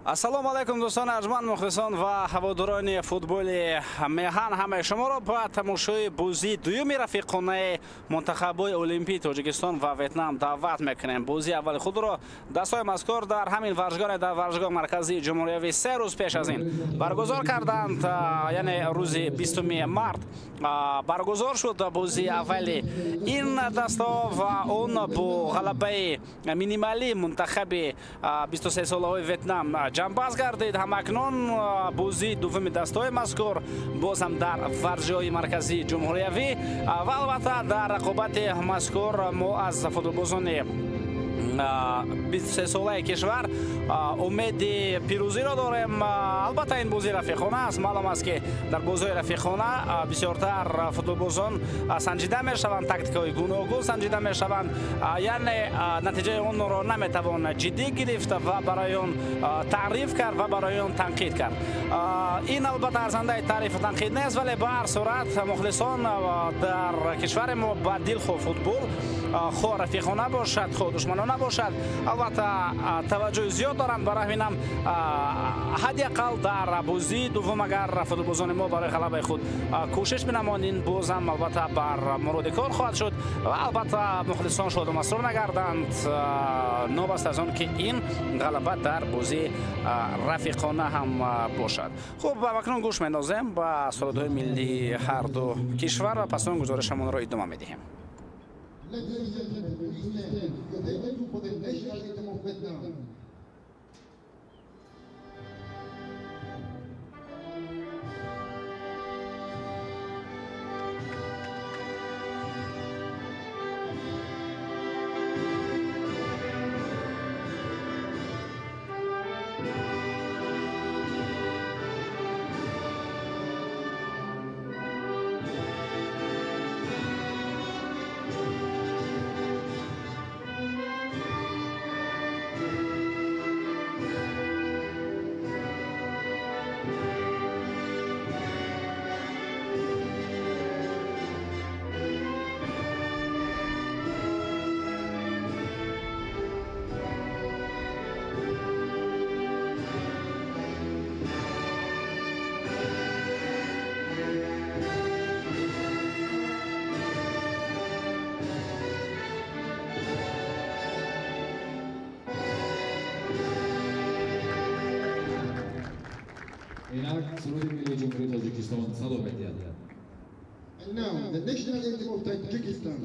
Ассалому алайкум, дӯстони арҷманд, мухлисон ва ҳаводорони футболи меҳан. Ҳамаи шуморо ба тамошои бозии дуюми рафиқонаи мунтахабҳои олимпии Тоҷикистон ва Ветнам даъват мекунем. Бозии аввали худро дастҳои мазкур дар ҳамин варзишгоҳ, дар варзишгоҳи марказии ҷумҳуриявӣ 3 рӯз пеш аз ин баргузор карданд, яъне рӯзи 20 март баргузор шуд бозии аввали ин дастҳо ва он бо ғалабаи минималии мунтахаби 23-солаҳои Ветнам ҷамъбаст гардид. Ҳамакнун бозии дуввуми дастҳои мазкур боз ҳам дар варзишгоҳи марказии ҷумҳуриявӣ ва албатта дар рақобати мазкур мо аз футболбозони 23-солаи кишвар умеди пирӯзиро дорем. Албатта ин бозии рафиқона аст. Маълум аст, ки дар бозиҳои рафиқона бисёртар футболбозон санҷида мешаванд, тактикаҳои гуногун санҷида мешаванд, яъне натиҷаи онро наметавон ҷиддӣ гирифт ва барои он таъриф кард ва барои он танқид кард. Ин албатта арзандаи таърифу танқид нест, вале ба ҳар сурат мухлисон дар кишвари мо ба дилхоҳ футбол, хоҳ рафиқона бошад, хоҳ душманона бошад, албатта таваҷҷӯҳи зиёд доранд. Барои ҳаминам ҳадди ақал дар бозии дуввум агар футболбозони мо барои ғалабаи худ кӯшиш бинамонд, ин бозам албатта бар муроди кор хоҳад шуд ва албатта мухлисон шоду масрур нагарданд, новаста аз он ки ин ғалаба дар бозии рафиқона ҳам бошад. Хуб, акнун гӯш мендозем ба сурудҳои миллии ҳар ду кишвар ва пас он гузоришамонро идома медиҳем. Ladies and gentlemen, please stand. Your attention for the national anthem of Vietnam. Инак суруди миллии Ҷумҳурии Тоҷикистон садо медиҳад. And now, the national anthem of Tajikistan.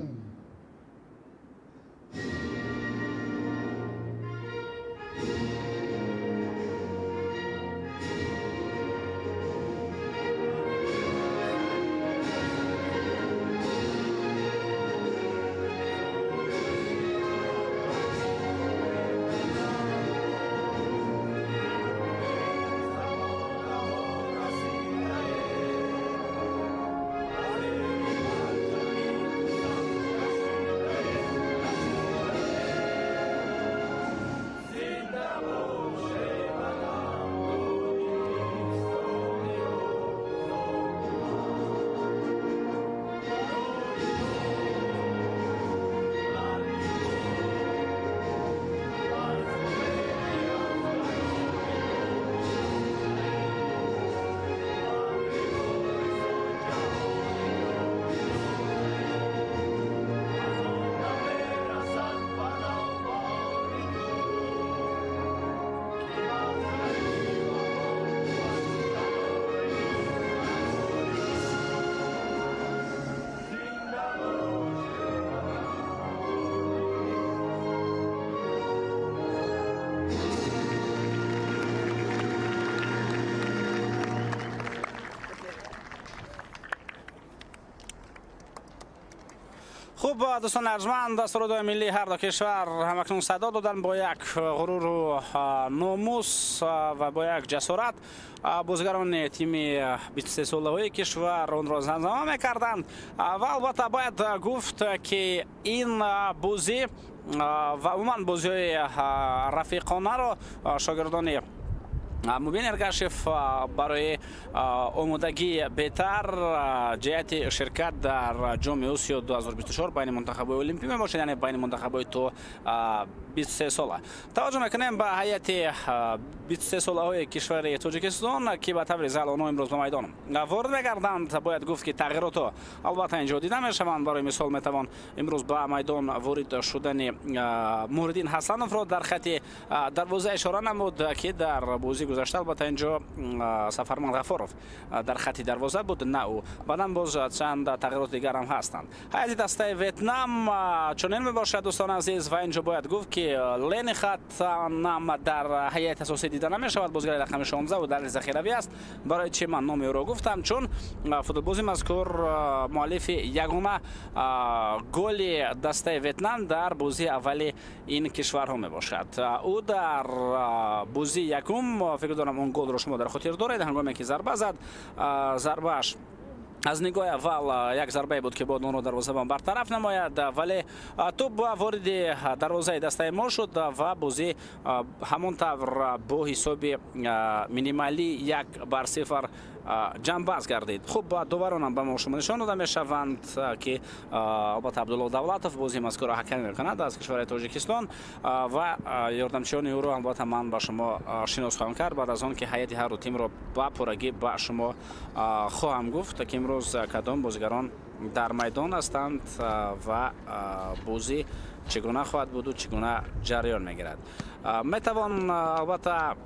Хуб, дӯстони арҷманд, сурудҳои миллии ҳар ду кишвар ҳамакнун садо доданд бо як ғуруру номус ва бо як ҷасорат. Бозигарони тими 23-солаҳои кишвар онро замзама мекарданд ва албатта бояд гуфт, ки ин бозӣ ва умуман бозиҳои рафиқонаро шогирдони Мубин Эргашев барои омодагии беҳтар ҷиҳати ширкат дар Ҷоми Осиё 2024 байни мунтахабҳои олимпӣ мебошад, яъне байни мунтахабҳои то 23 сола. Таваҷҷӯҳ мекунем ба ҳайати 23 солаҳои кишвари Тоҷикистон, ки ба таври зал онҳо имрӯз ба майдон ворид мегарданд. Бояд гуфт, ки тағйиротҳо албатта инҷо дида мешаванд. Барои мисол метавон имрӯз ба майдон ворид шудани Муҳриддин Ҳасановро дар хати дарвоза ишора намуд, ки дар бозии гузашта албатта инҷо Сафарман Ғафоров дар хати дарвоза буд, на ӯ. Баъдан боз чанд тағйироти дигар ҳам ҳастанд. Ҳайати дастаи Ветнам чунин мебошад, дӯстони азиз, ва инҷо бояд гуфт, ки Лени Хатнам дар ҳайати асосӣ дида намешавад. Бозигари рақами 16 ӯ дар захиравӣ аст. Барои чӣ ман номи ӯро гуфтам? Чун футболбози мазкур муаллифи ягона голи дастаи Ветнам дар бозии аввали ин кишварҳо мебошад. Ӯ дар бозии якум, фикр дорам, он голро шумо дар хотир доред, ҳангоме ки зарба зад, зарбааш аз нигоҳи аввал як зарбае буд, ки бояд онро дарвозабон бартараф намояд, вале тӯб вориди дарвозаи дастаи мо шуд ва бозӣ ҳамон тавр бо ҳисоби минималӣ 1-0 ҷамъбаст гардид. Хуб, доваронам ба мо шумо нишон дода мешаванд, ки албатта Абдулло Давлатов бозии мазкурро ҳакамӣ мекунад аз кишвари Тоҷикистон ва ёрдамчиёни ӯро албатта ман ба шумо шинос хоҳам кард баъд аз он ки ҳайати ҳар ду тимро ба пуррагӣ ба шумо хоҳам гуфт, ки имрӯз кадом бозигарон дар майдон ҳастанд ва бозӣ чӣ гуна хоҳад буду чӣ гуна ҷараён мегирад. Метавон албатта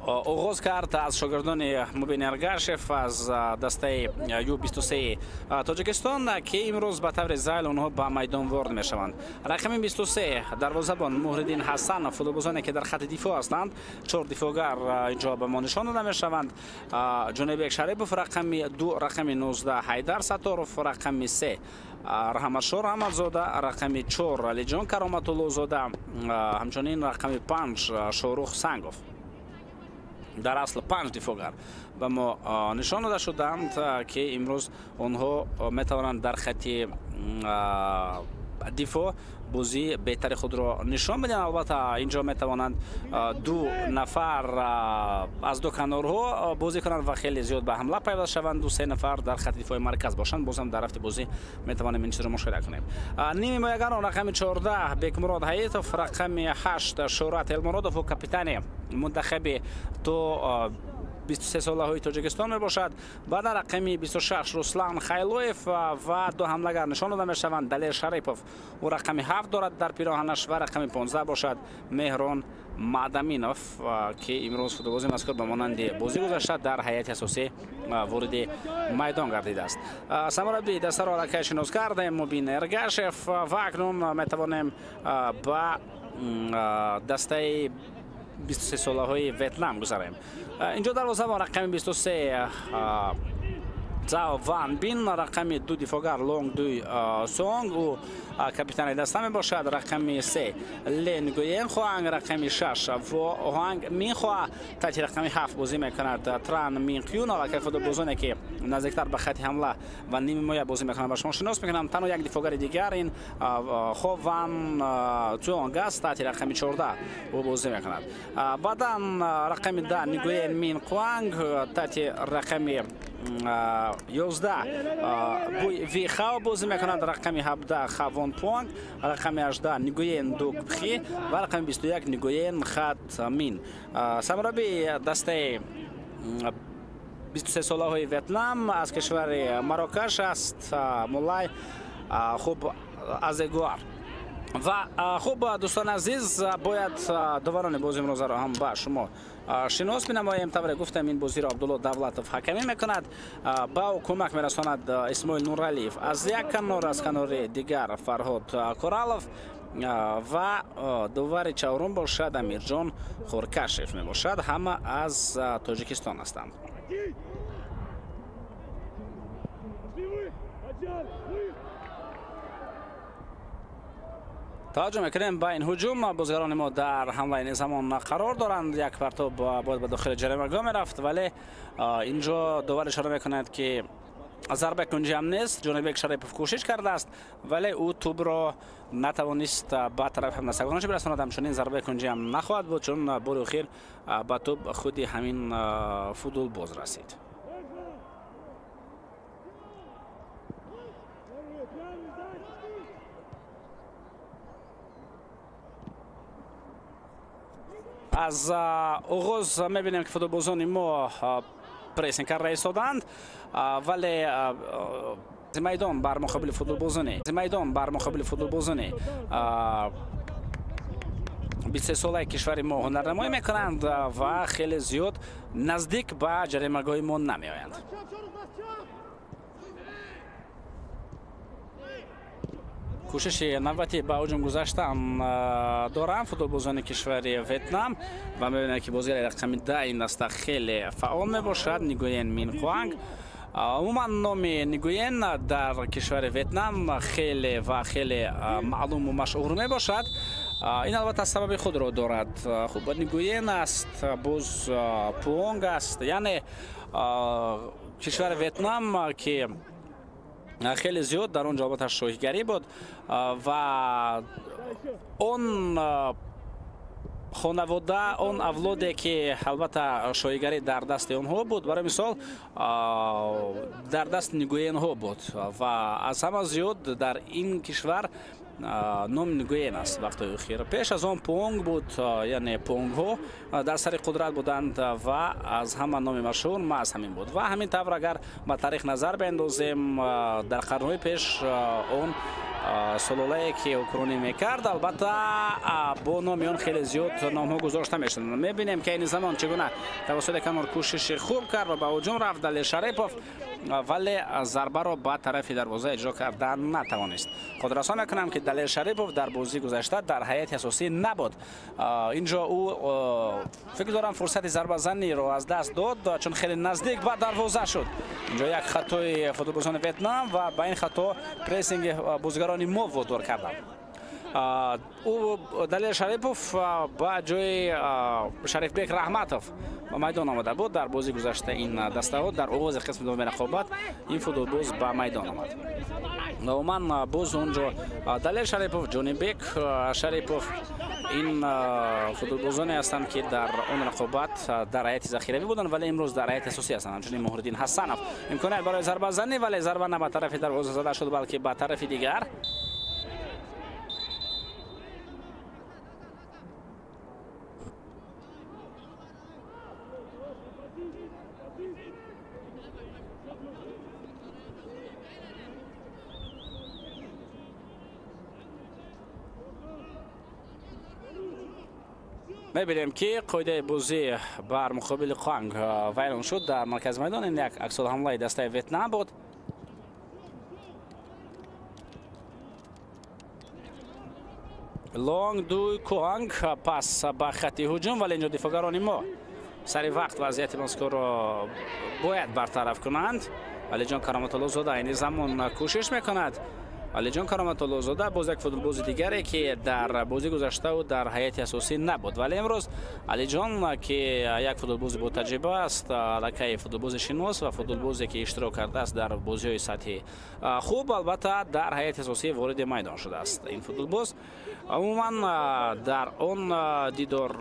оғоз кард аз шогирдони Мубин Эргашев аз дастаи Ю-23 Тоҷикистон, ки имрӯз ба таври зайл онҳо ба майдон ворид мешаванд. Рақами 23 дарвозабон Муҳриддин Ҳасанов, футболбозоне ки дар хати дифоъ ҳастанд, 4 дифоъгар инҷо ба мо нишон дода мешаванд. Ҷонибек Шарипов рақами 2, рақами 19 Ҳайдар Сатторов, рақами 3 Раҳматшо Раҳматзода, рақами 4 Алиҷон Кароматуллозода, ҳамчунин рақами 5 Шорух Сангов. Дар асл 5 дифоъгар ба мо нишон дода шуданд, ки имрӯз онҳо метавонанд дар хати дифоъ бозии беҳтари худро нишон бидиҳанд. Албатта инҷо метавонанд 2 нафар аз ду канорҳо бозӣ кунанд ва хеле зиёд ба ҳамла пайваст шаванд, 2-3 нафар дар хати дифои марказ бошанд. Бозам дар рафти бозӣ метавонем ин чизро мушоҳида кунем. Ними ҳимоягарон рақами 14 Бекмурод Ҳаитов, рақами 8 Шӯҳрат Элмуродов, ӯ капитани мунтахаби то 23 солаҳои Тоҷикистон мебошад. Баъдан рақами 26 Руслан Хайлоев ва ду ҳамлагар нишон дода мешаванд. Далер Шарипов, ӯ рақами 7 дорад дар пироҳанаш ва рақами 15 бошад Меҳрон Маъдаминов, ки имрӯз футболбози мазкур ба монанди бозӣ гузашта дар ҳайати асосӣ вориди майдон гардидааст. Самарабии дастаро аллакай шинос кардем, Мубин Эргашев, ва акнун метавонем ба дастаи 23 солаҳои Ветнам гузарем. Инҷо дарвозабон рақами 23 Цао Ван Бин, рақами 2 дифоъгар Лонг Дуй Сонг, ӯ капитани даста мебошад, рақами 3 Лен Гуен Хуанг, рақами 6 Во Хуанг Минхуа, таҳти рақами 7 бозӣ мекунад Тран Мин Кюн, аллакай футболбозоне ки наздиктар ба хати ҳамла ва ними ҳимоя бозӣ мекунанд ба шумо шинос мекунам. Танҳо як дифоъгари дигар ин Хо Ван Цуонг аст, таҳти рақами 14 ӯ бозӣ мекунад. Баъдан рақами 10 Нгуен Мин Куанг, таҳти рақами 11 Буй Ви Хао бозӣ мекунад, рақами 17 Хавон Пуанг, рақами 18 Нгуен Дук Пхи ва рақами 21 Нгуен Хат Мин. Самарабии дастаи 23 солаҳои Ветнам аз кишвари Марокаш аст, Мулай хуб Азегуар. Ва хуб, дӯстони азиз, бояд доварони бозии имрӯзаро ҳам ба шумо шинос менамоем. Тавре гуфтам, ин бозиро Абдулло Давлатов ҳакамӣ мекунад, ба ӯ кӯмак мерасонад Исмоил Нуралиев аз як канор, аз канори дигар Фарҳод Коралов ва довари чаҳорум бошад Амирҷон Хуркашев мебошад. Ҳама аз Тоҷикистон ҳастанд. Таваҷҷӯҳ мекунем ба ин ҳуҷум. Бозигарони мо дар ҳамлаи ин замон қарор доранд. Як партоб бояд ба дохили ҷаримагоҳ мерафт, вале инҷо довар ишора мекунад, ки зарба кунҷӣ ҳам нест. Ҷонибек Шарипов кӯшиш кардааст, вале ӯ тӯбро натавонист ба тарафи ҳамдастагонаш бирасонад. Ҳамчунин зарбаи кунҷӣ ҳам нахоҳад буд, чун бори охир ба тӯб худи ҳамин футболбоз расид. Аз оғоз мебинем, ки футболбозони мо прессинг карда истоданд, вале майдон бар муқобили футболбозони майдон бар муқобили футболбозони 23 солаи кишвари мо ҳунарнамоӣ мекунанд ва хеле зиёд наздик ба ҷаримагоҳи мо намеоянд. Кӯшиши навбатӣ ба ҳуҷум гузаштан доранд футболбозони кишвари Ветнам ва мебинем, ки бозигари рақами 10 ин даста хеле фаъол мебошад, Нигоен Минқуанг. Умуман, номи Нигоен дар кишвари Ветнам хеле ва хеле маълуму машҳур мебошад. Ин албатта сабаби худро дорад. Хуб, Нигоен аст, боз Пуонг аст, яъне кишвари Ветнам, ки хеле зиёд дар он ҷо албатта шоҳигарӣ буд ва он хонавода, он авлоде, ки албатта шоҳигарӣ дар дасти онҳо буд, барои мисол, дар дасти Нигоенҳо буд ва аз ҳама зиёд дар ин кишвар номи Нигоен аст. Вақтҳои охир, пеш аз он Пуонг буд, яъне Пуонгҳо дар сари қудрат буданд ва аз ҳама номи машҳур маҳз ҳамин буд. Ва ҳамин тавр, агар ба таърих назар биандозем, дар қарнҳои пеш он сулолае, ки ҳукмронӣ мекард, албатта бо номи он хеле зиёд номҳо гузошта мешуданд. Мебинем, ки айни замон чӣ гуна тавассути канор кӯшиши хуб кард ва ба ҳуҷум рафт Далер Шарипов, вале зарбаро ба тарафи дарвоза иҷро кардан натавонист. Хотиррасон мекунам, ки Далер Шарипов дар бозии гузашта дар ҳайати асосӣ набуд. Инҷо ӯ, фикр дорам, фурсати зарбазаниро аз даст дод, чун хеле наздик ба дарвоза шуд. Инҷо як хатои футболбозони Ветнам ва ба ин хато прессинги бозигарони мо водор карданд. Ӯ, Далер Шарипов, ба ҷои Шарифбек Раҳматов ба майдон омада буд. Дар бозии гузашта ин дастаҳо дар оғози қисми дуввуми рақобат ин футболбоз ба майдон омад. Умуман, боз он ҷо Далер Шарипов, Ҷонибек Шарипов, ин футболбозоне ҳастанд, ки дар он рақобат дар ҳайати захиравӣ буданд, вале имрӯз дар ҳайати асосӣ ҳастанд. Ҳамчунин Муҳриддин Ҳасанов. Имконият барои зарбазанӣ, вале зарба на ба тарафи дарвоза зада шуд, балки ба тарафи дигар. Мебинем, ки қоидаи бозӣ бар муқобили Қуанг вайрон шуд дар маркази майдон. Ин як аксулҳамлаи дастаи Ветнам буд. Лонг Дуй Куанг, пас ба хатти ҳуҷум, вале инҷо дифоъгарони мо сари вақт вазъияти мазкурро бояд бартараф кунанд. Алиҷон Кароматуллозода айни замон кӯшиш мекунад. Алиҷон Кароматуллозода боз як футболбози дигаре, ки дар бозии гузашта ӯ дар ҳайати асосӣ набуд, вале имрӯз Алиҷон, ки як футболбози ботаҷриба аст, аллакай футболбози шинос ва футболбозе, ки иштирок кардааст дар бозиҳои сатҳи хуб, албатта дар ҳайати асосӣ вориди майдон шудааст ин футболбоз. Умуман, дар он дидор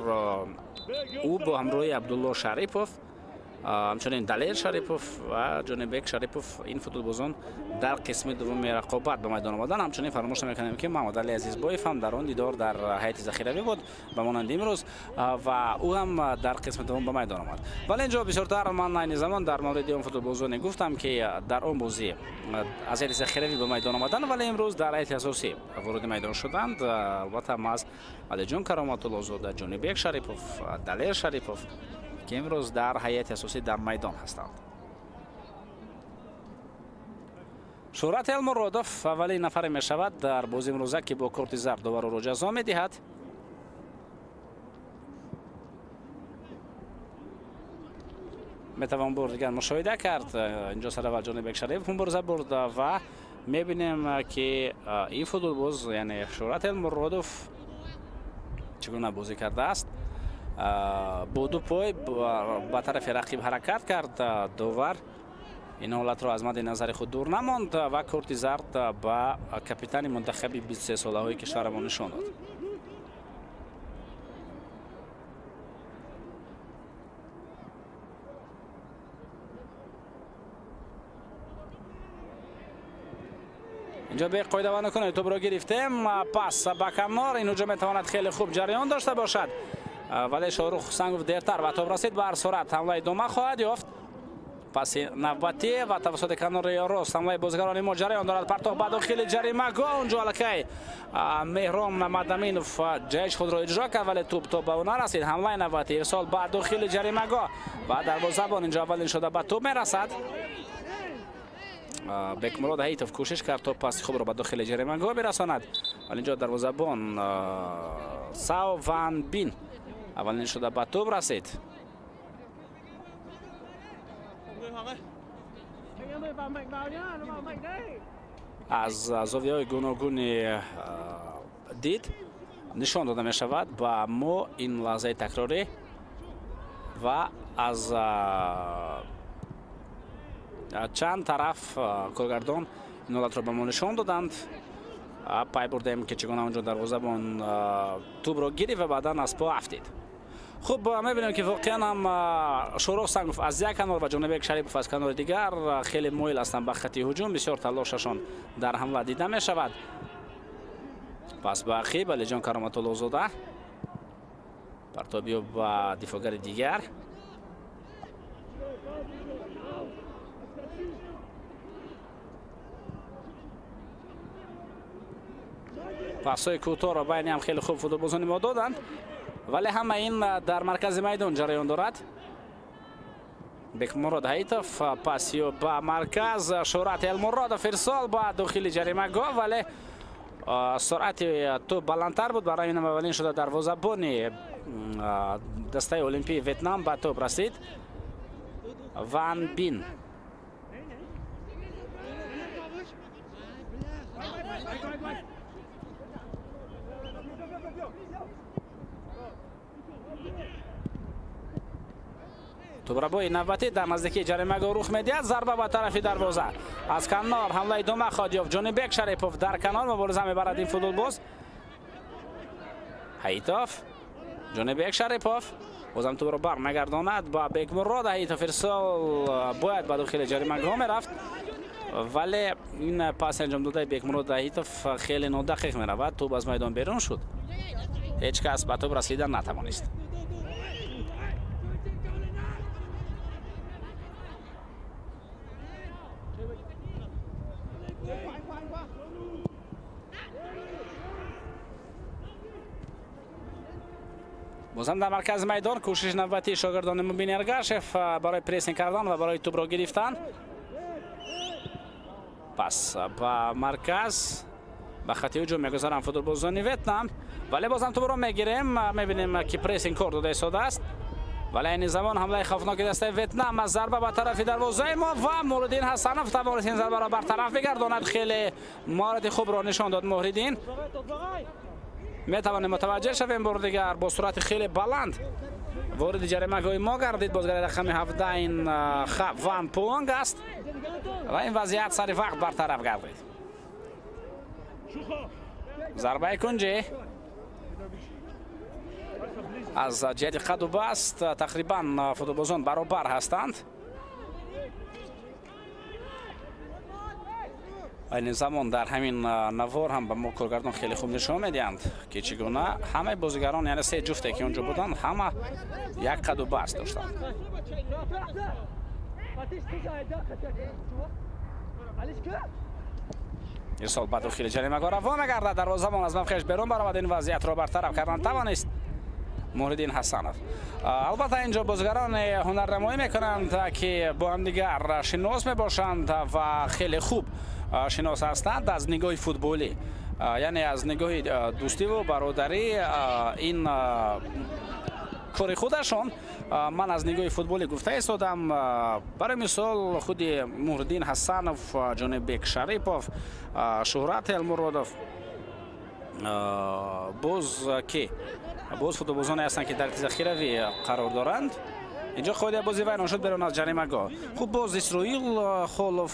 ӯ бо ҳамроҳи Абдулло Шарипов, ҳамчунин Далер Шарипов ва Ҷонибек Шарипов, ин футболбозон дар қисми дуввуми рақобат ба майдон омаданд. Ҳамчунин фаромӯш намекунем, ки Маҳмадали Азизбоев ҳам дар он дидор дар ҳайати захиравӣ буд, ба монанди имрӯз, ва ӯ ҳам дар қисми дуввум ба майдон омад. Вале инҷо бисёртар ман айни замон дар мавриди он футболбозоне гуфтам, ки дар он бозӣ аз ҳайати захиравӣ ба майдон омаданд, вале имрӯз дар ҳайати асосӣ вориди майдон шуданд. Албатта, маҳз Алиҷон Кароматуллозода, Ҷонибек Шарипов, Далер Шарипов, ки имрӯз дар ҳайати асосӣ дар майдон ҳастанд. Шӯҳрат Элмуродов аввалин нафаре мешавад дар бозии имрӯза, ки бо корти зард доварро ҷазо медиҳад. Метавон бор дигар мушоҳида кард, инҷо сараввал Ҷонибек Шарипов мубориза бурд ва мебинем, ки ин футболбоз, яъне Шӯҳрат Элмуродов, чӣ гуна бозӣ кардааст. Бо ду пой ба тарафи рақиб ҳаракат кард. Довар ин ҳолатро аз мадди назари худ дур намонд ва корти зард ба капитани мунтахаби 23 солаҳои кишварамон нишон дод. Инҷо беқоидаванокунои тӯбро гирифтем. Пас ба канор. Ин ҳуҷум метавонад хеле хуб ҷараён дошта бошад. Вале Шоҳрух Сангов дертар ба топ расид. Ба ҳар сурат ҳамла идома хоҳад ёфт. Паси навбатӣ ва тавассути канори рост ҳамлаи бозигарони мо ҷараён дорад. Партоф ба дохили ҷаримагоҳ. Онҷо аллакай Меҳрон Мадаминов ҷаҳиш худро иҷро кард, вале тӯб то ба ӯ нарасид. Ҳамлаи навбатӣ, ирсол ба дохили ҷаримагоҳ ва дарвозабон инҷо аввалин шуда ба тӯб мерасад. Бекмурод Ҳаитов кӯшиш кард то паси худро ба дохили ҷаримагоҳ бирасонад, вале инҷо дарвозабон Сао Ван Бин аввалин шуда ба тӯб расид. Аз зовияҳои гуногуни дид нишон дода мешавад ба мо ин лаҳзаи такрорӣ ва аз чанд тараф коргардон ин ҳолатро ба мо нишон доданд. Пай бурдем ки чӣ гуна онҷо дарвозабон тӯбро гирифт ва баъдан аз по афтид. Хуб, мебинем ки воқеан ҳам Шоҳрух Сангов аз як канор ва Ҷонибек Шарипов аз канори дигар хеле моил ҳастанд ба хати ҳуҷум. Бисёр талошашон дар ҳамла дида мешавад. Пас ба ақиб Алиҷон Кароматуллозода, партобиё ба дифоъгари дигар. Пасҳои кӯтоҳро байни ҳам хеле хуб футболбозони мо доданд, вале ҳама ин дар маркази майдон ҷараён дорад. Бекмурод Ҳаитов пасиё ба марказ, Шӯҳрат Элмуродов ирсол ба дохили ҷаримагоҳ, вале суръати тӯб баландтар буд. Барои ин аввалин шуда дарвозабони дастаи Олимпии Ветнам ба тӯб расид. Ван Бин. Тӯбрабои навбатӣ дар наздикии ҷаримагоҳ рух медиҳад. Зарба ба тарафи дарвоза. Аз канор ҳамла идома хоҳад ёфт. Ҷонибек Шарипов дар канор мубориза мебарад ин футболбоз. Ҳаитов, Ҷонибек Шарипов бозам тӯбро бармегардонад ба Бекмурод Ҳаитов. Ирсол бояд ба дохили ҷаримагоҳ мерафт, вале ин пас анҷом додаи Бекмурод Ҳаитов хеле нодақиқ меравад. Тӯб аз майдон берун шуд. Ҳеҷ кас ба тӯб расида натавонист. Бозам дар маркази майдон кӯшиши навбатии шогирдони Мубин Эргашев барои прессинг кардан ва барои тӯбро гирифтан. Пас ба марказ ба хати ҳуҷум мегузаранд футболбозони Ветнам, вале бозам тӯбро мегирем. Мебинем ки прессинг кор дода истодааст, вале айни замон ҳамлаи хавфноки дастаи Ветнам аз зарба ба тарафи дарвозаи мо ва Муҳриддин Ҳасанов тавонист ин зарбаро бартараф бигардонад. Хеле маҳорати хубро нишон дод Муҳриддин. Метавонем мутаваҷҷеҳ шавем бори дигар бо суръати хеле баланд вориди ҷаримагоҳи мо гардид. Бозигари рақами 17 ин Ван Пуонг аст ва ин вазъият сари вақт бартараф гардид. Зарбаи кунҷӣ аз ҷиҳати қаду баст тақрибан футболбозон баробар ҳастанд. Айни замон дар ҳамин навор ҳам ба мо коргардон хеле хуб нишон медиҳанд ки чӣ гуна ҳамаи бозигарон, яъне се ҷуфте ки онҷо буданд, ҳама як қаду баст доштанд. Ирсол ба дохили ҷаримагоҳ равона гардад. Дарвозабон аз мавқеаш берун баромад. Ин вазъиятро бартараф кардан тавонист Муҳриддин Ҳасанов. Албатта инҷо бозигарон ҳунарнамоӣ мекунанд ки бо ҳамдигар шинос мебошанд ва хеле хуб шинос ҳастанд аз нигоҳи футболӣ, яъне аз нигоҳи дӯстиву бародарӣ. Ин кори худашон. Ман аз нигоҳи футболӣ гуфта истодам. Барои мисол худи Муҳриддин Ҳасанов, Ҷонибек Шарипов, Шӯҳрат Элмуродов, боз ки боз футболбозоне ҳастанд ки дар захиравӣ қарор доранд. Инҷо қоидаи бозӣ вайрон шуд берун аз ҷаримагоҳ. Хуб, боз Исроил Холов,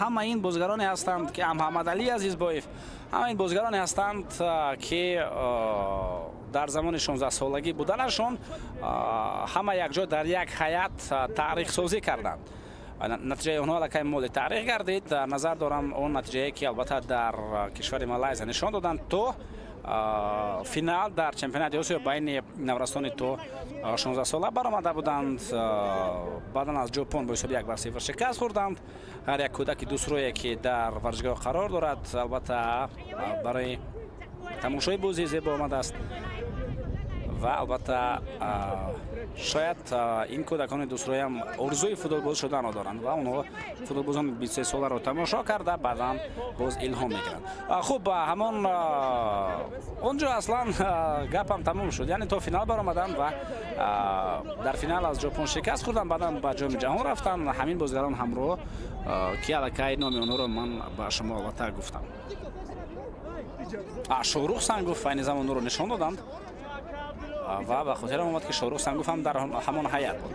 ҳама ин бозигароне ҳастанд ки Муҳаммадалӣ Азизбоев, ҳама ин бозигароне ҳастанд ки дар замони 16-солагӣ буданашон ҳама якҷо дар як ҳайат таърихсозӣ карданд. Натиҷаи онҳо аллакай моли таърих гардид. Дар назар дорам он натиҷае ки албатта дар кишвари Малайзия нишон доданд то финал дар чемпионати Осиё байни наврасони то 16 сола баромада буданд. Баъдан аз Ҷопон бо ҳисоби 1-0 шикаст хӯрданд. Ҳар як кӯдаки дӯстрӯе ки дар варзишгоҳ қарор дорад, албатта барои тамошои бозии зебо омадааст ва албатта шояд ин кӯдакони дӯстрӯям орзуи футболбоз шуданро доранд ва онҳо футболбозони 23 соларо тамошо карда баъдан боз илҳом мегиранд. Хуб, ҳамон он ҷо аслан гапам тамом шуд, яъне то финал баромаданд ва дар финал аз Ҷопон шикаст хӯрданд, баъдан ба ҷоми ҷаҳон рафтанд. Ҳамин бозигарон ҳамроҳ ки аллакай номи онҳоро ман ба шумо албатта гуфтам. Шоҳрух Сангов айни замон онро нишон доданд ва ба хотирам омад ки Шоҳрух Сангов ҳам дар ҳамон ҳайат буд.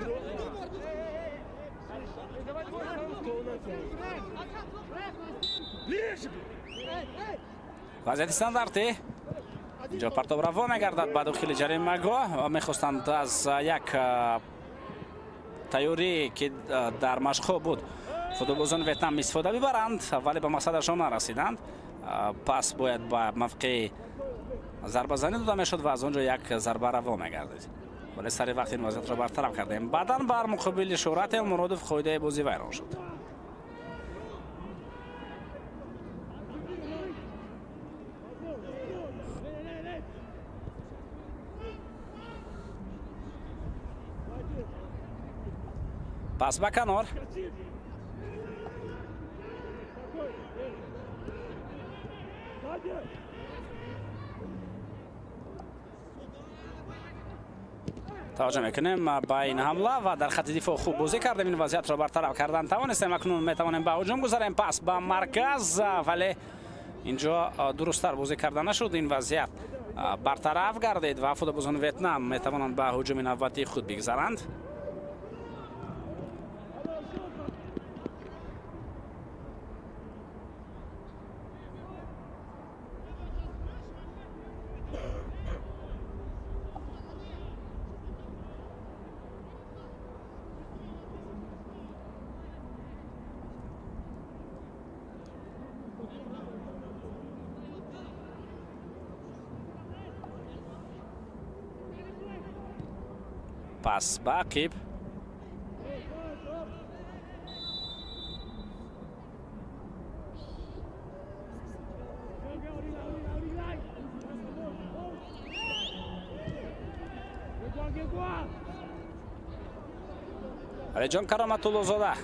Вазъияти стандартӣ инҷо партоб раво мегардад ба дохили ҷаримагоҳ. Мехостанд аз як тайёрӣ ки дар машқҳо буд футболбозони Ветнам истифода бибаранд, вале ба мақсадашон нарасиданд. Пас бояд ба мавқеи зарбазанӣ дода мешуд ва аз он ҷо як зарба раво мегардид, вале сари вақт ин вазъиятро бартараф кардем. Баъдан бар муқобили Шӯҳрат Элмуродов қоидаи бозӣ вайрон шуд. Пас ба канор. Таваҷҷӯҳ мекунем ба ин ҳамла ва дар хати дифоъ хуб бозӣ кардем. Ин вазъиятро бартараф кардан тавонистем. Акнун метавонем ба ҳуҷум гузарем. Пас ба марказ, вале инҷо дурусттар бозӣ карда нашуд. Ин вазъият бартараф гардид ва футболбозони Ветнам метавонанд ба ҳуҷуми навбатии худ бигзаранд. Пас ба ақиб. Алиҷон Кароматуллозода.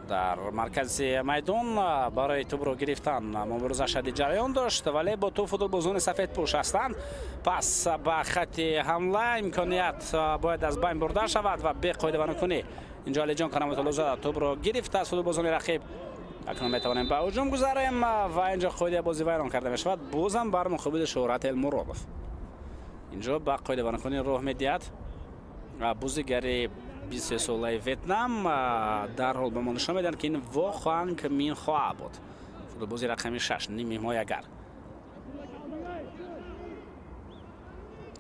Дар маркази майдон барои тӯбро гирифтан мубориза шадид ҷараён дошт, вале бо тӯб футболбозони сафедпӯш ҳастанд. Пас ба хати ҳамла имконият бояд аз байн бурда шавад ва беқоидаванокунӣ. Инҷо Алиҷон Кароматуллозода тӯбро гирифт аз футболбозони рақиб. Акнун метавонем ба ҳуҷум гузарем ва инҷо қоидаи бозӣ вайрон карда мешавад. Бозам бар муқобили Шӯҳрат Элмуродов. Инҷо ба қоидаванокунӣ роҳ медиҳад бозигари 23 солаи Ветнам. Дарҳол ба мо нишон медиҳанд ки ин Во Хуанг Мин Хоа буд, футболбози рақами 6, ними ҳимоягар.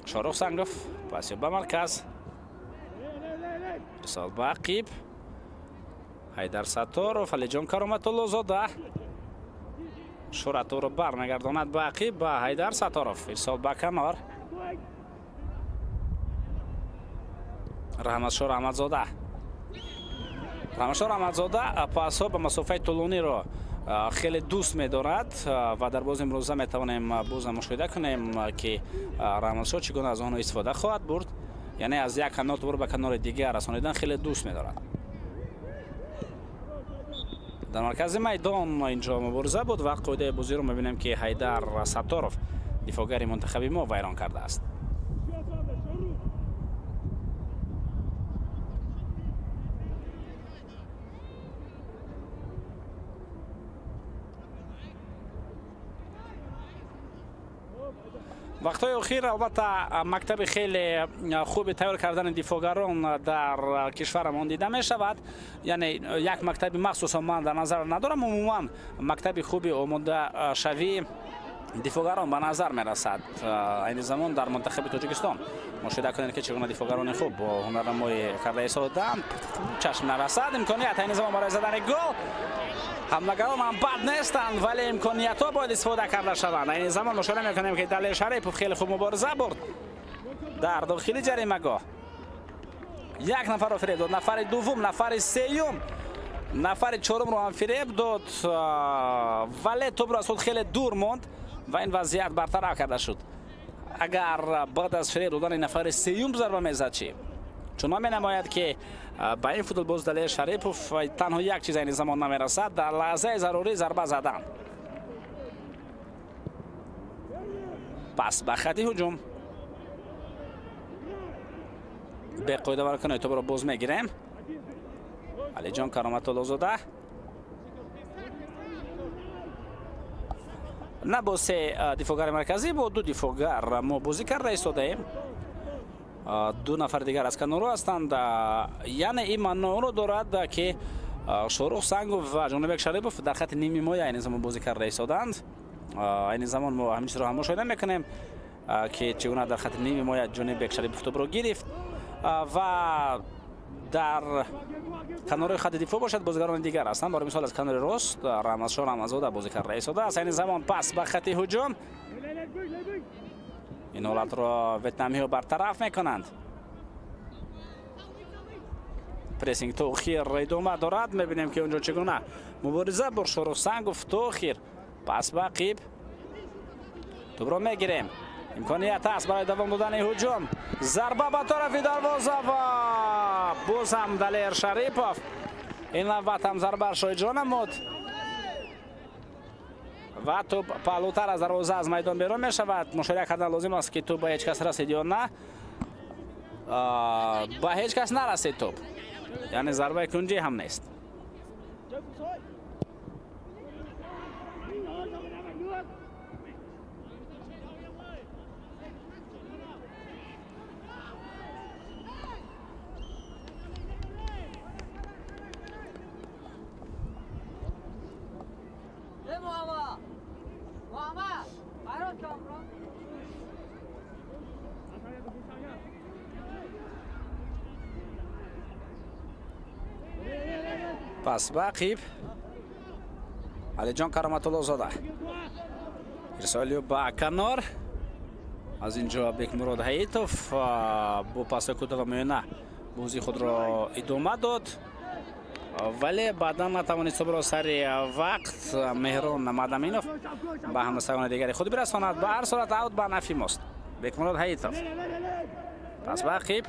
Шоҳрух Сангов пас ба марказ, ирсол ба ақиб. Ҳайдар Сатторов, Алиҷон Кароматуллозода. Шӯҳрат ӯро бармегардонад ба ақиб ба Ҳайдар Сатторов, ирсол ба канор. Раҳматшоҳ Раҳматзода. Раҳматшоҳ Раҳматзода пасҳо ба масофаи тӯлониро хеле дӯст медорад ва дар бози имрӯза метавонем бозам мушоҳида кунем ки Раҳматшоҳ чӣ гуна аз онҳо истифода хоҳад бурд. Яъне аз як канор тӯбро ба канори дигар расонидан хеле дӯст медорад. Дар маркази майдон инҷо мубориза буд ва қоидаи бозиро мебинем ки Ҳайдар Сатторов, дифоъгари мунтахаби мо, вайрон кардааст. Вақтҳои охир албатта мактаби хеле хуби тайёр кардани дифоъгарон дар кишварамон дида мешавад. Яъне як мактаби махсусо ман дар назар надорам, умуман мактаби хуби омодашавӣ Дифоъгарон ба назар мерасад. Айни замон дар мунтахаби Тоҷикистон мушоҳида кунед, ки чӣ гуна дифоъгарони хуб бо ҳунарнамоӣ карда истодаанд. Чашм нарасад имконият айни замон барои задани гол. Ҳамлагарон ҳам бад нестанд, вале имкониятҳо бояд истифода карда шаванд. Айни замон мушоҳида мекунем, ки Далер Шарипов хеле хуб мубориза бурд дар дохили ҷаримагоҳ. Як нафарро фиреб дод, нафари дуввум, нафари сеюм, нафари чорумро ҳам фиреб дод, вале тӯбро аз худ хеле дур монд ва ин вазъият бартараф карда шуд. Агар баъд аз фиреб додани нафари сеюм зарба мезад чӣ? Чунон менамояд, ки ба ин футболбоз Далер Шарипов танҳо як чиз айни замон намерасад: дар лаҳзаи зарурӣ зарба задан. Пас ба хати ҳуҷум. Беқоидаваркунои тӯбро боз мегирем. Алиҷон Кароматуллозода на бо се дифоъгари марказӣ, бо ду дифоъгар мо бозӣ карда истодаем. Ду нафари дигар аз канору ҳастанд. Яъне ин маъноро дорад, ки Шорух Сангов ва Ҷонибек Шарипов дар хати ними ҳимоя айни замон бозӣ карда истодаанд. Айни замон мо ҳамин чизро ҳам мушоҳида мекунем, ки чӣ гуна дар хати ними ҳимоя Ҷонибек Шарипов тӯбро гирифт ва дар канори хати дифоъ бошад бозигарони дигар ҳастанд. Барои мисол аз канори рост Рамазшо Рамазода бозӣ карда истодааст. Айни замон пас ба хати ҳуҷум. Ин ҳолатро ветнамиҳо бартараф мекунанд. Прессинг то охир идома дорад. Мебинем, ки онҷо чӣ гуна мубориза бурд Шорух Сангов то охир. Пас ба ақиб тӯбро мегирем. Имконият аст барои давом додани ҳуҷум. Зарба ба тарафи дарвоза ва боз ҳам Далер Шарипов. Ин навбат ҳам зарбаашро иҷро намуд ва тӯб паҳлӯтар аз дарвоза аз майдон берун мешавад. Мушоҳида кардан лозим аст, ки тӯб ба ҳеҷ кас расид ё на. Ба ҳеҷ кас нарасид тӯб, яъне зарбаи кунҷӣ ҳам нест. Пас ба ақиб Алиҷон Кароматуллозода. Ирсолиё ба канор. Аз инҷо Бекмурод Ҳаитов бо пасҳои кӯтоҳ ва миёна бозии худро идома дод, вале баъдан натавонист тӯбро сари вақт Меҳрон Мадаминов ба ҳамдастагони дигари худ бирасонад. Ба ҳар сурат аут ба нафи мост. Бекмурод Ҳаитов. Пас ба ақиб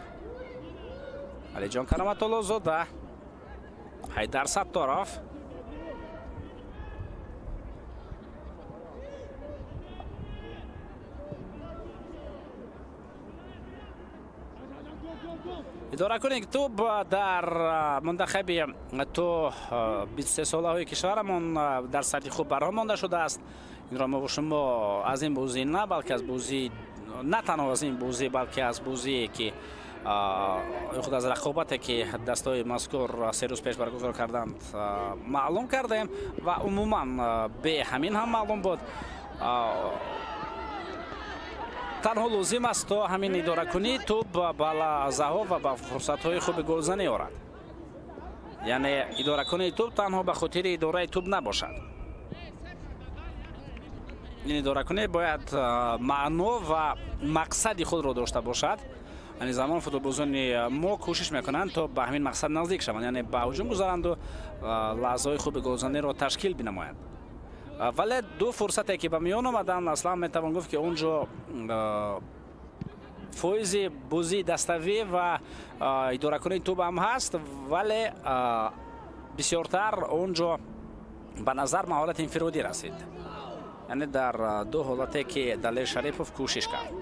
Алиҷон Кароматуллозода. Ҳайдар Сатторов. Идоракунии тӯб дар мунтахаби то 23 солаҳои кишварамон дар сатҳи хуб барҳо монда шудааст. Инро мо шумо аз ин бозӣ на, балки аз бозӣ на танҳо аз ин бозӣ, балки аз бозие ки худ аз рақобате ки дастҳои мазкур се рӯз пеш баргузор карданд маълум кардем ва умуман бе ҳамин ҳам маълум буд. Танҳо лозим аст то ҳамин идоракунии тӯб ба лаҳзаҳо ва ба фурсатҳои хуби голзанӣ орад. Яъне идоракунии тӯб танҳо ба хотири идораи тӯб набошад. Ин идоракунӣ бояд маъно ва мақсади худро дошта бошад. Айни замон футболбозони мо кӯшиш мекунанд то ба ҳамин мақсад наздик шаванд, яъне ба ҳуҷум гузаранду лаҳзаҳои хуби голзаниро ташкил бинамоянд. Вале ду фурсате ки ба миён омаданд, аслан метавон гуфт, ки он ҷо фоизи бозии даставӣ ва идоракунии тӯб ҳам ҳаст, вале бисёртар он ҷо ба назар маҳорати инфиродӣ расид. Яъне дар ду ҳолате ки Далер Шарипов кӯшиш кард.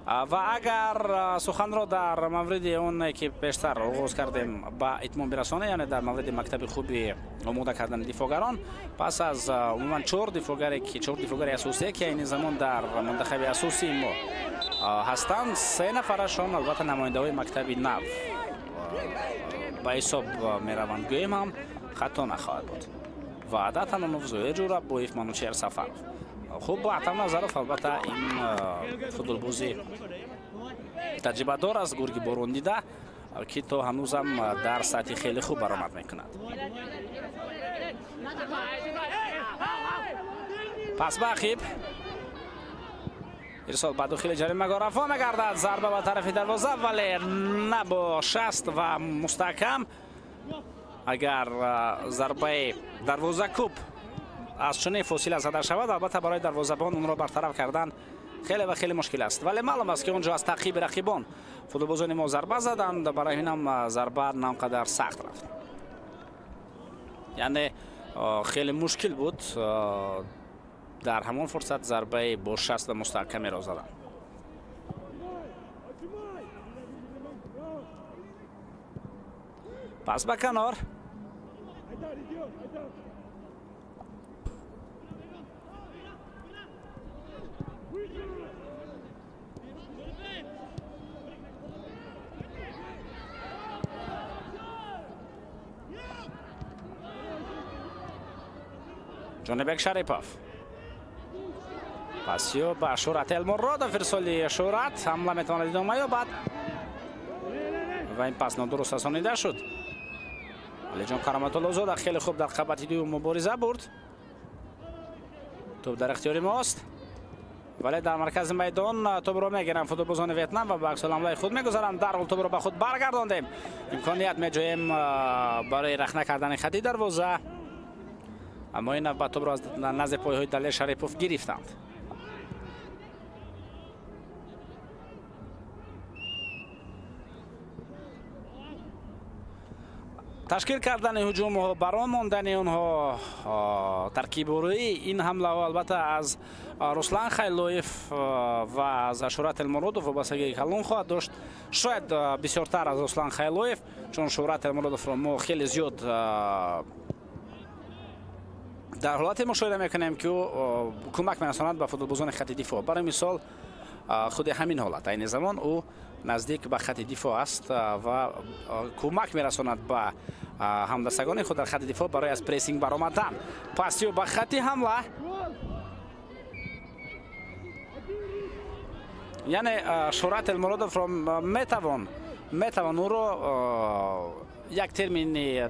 Ва агар суханро дар мавриди он ки пештар оғоз кардем ба итмом бирасонем, яъне дар мавриди мактаби хуби омода кардани дифоъгарон, пас аз умуман чор дифоъгари асосие ки айни замон дар мунтахаби асосии мо ҳастанд, се нафарашон албатта намояндаҳои мактаби нав ба ҳисоб мераванд, гӯем ҳам хато нахоҳад буд. Ваъда Танонов, Зоир Ҷӯрабоев, Манучер Сафаров. Хуб, Атам Назаров албатта ин футболбози таҷрибадор аст, гурги борондида, ки то ҳанӯзам дар сатҳи хеле хуб баромад мекунад. Пас ба ақиб ирсол ба дохили ҷаримагоҳ равон мегардад, зарба ба тарафи дарвоза, вале на бо шаст ва мустаҳкам. Агар зарбаи дарвозакӯб аз чунин фосила зада шавад, албатта барои дарвозабон онро бартараф кардан хеле ва хеле мушкил аст. Вале маълум аст, ки он ҷо аз таъқиби рақибон футболбозони мо зарба заданд, барои ҳамин ҳам зарба на он қадар сахт рафт. Яъне хеле мушкил буд дар ҳамон фурсат зарбаи бо шаст ва мустаҳкамеро заданд. Пас ба канор. Ҷонибек Шарипов. Пасиё ба Шӯрат Элмуродов, ирсоли Шӯрат, ҳамла метавонад идома ёбад ва ин пас нодуруст расонида шуд. Алиҷон Кароматуллозода хеле хуб дар қабати дуюм мубориза бурд. Тӯб дар ихтиёри мост, вале дар маркази майдон тӯбро мегиранд футболбозони Ветнам ва ба аксулҳамлаи худ мегузаранд. Дарҳол тӯбро ба худ баргардондем. Имконият меҷӯем барои рахна кардани хати дарвоза, аммо ин навбат тӯбро аз назди пойҳои Далер Шарипов гирифтанд. Ташкил кардани ҳуҷумҳо, барон мондани онҳо, таркибурӯи ин ҳамлаҳо албатта аз Руслан Хайлоев ва аз Шӯрат Элмуродов вобастагии калон хоҳад дошт. Шояд бисёртар аз Руслан Хайлоев, чун Шӯрат Элмуродовро мо хеле зиёд дар ҳолате мушоҳида мекунем, ки ӯ кӯмак мерасонад ба футболбозони хати дифоъ. Барои мисол, худи ҳамин ҳолат айни замон ӯ наздик ба хати дифоъ аст ва кӯмак мерасонад ба ҳамдастагони худ дар хати дифоъ барои аз прессинг баромадан. Пасиё ба хати ҳамла, яъне Шӯрат Элмуродовро метавон ӯро як термини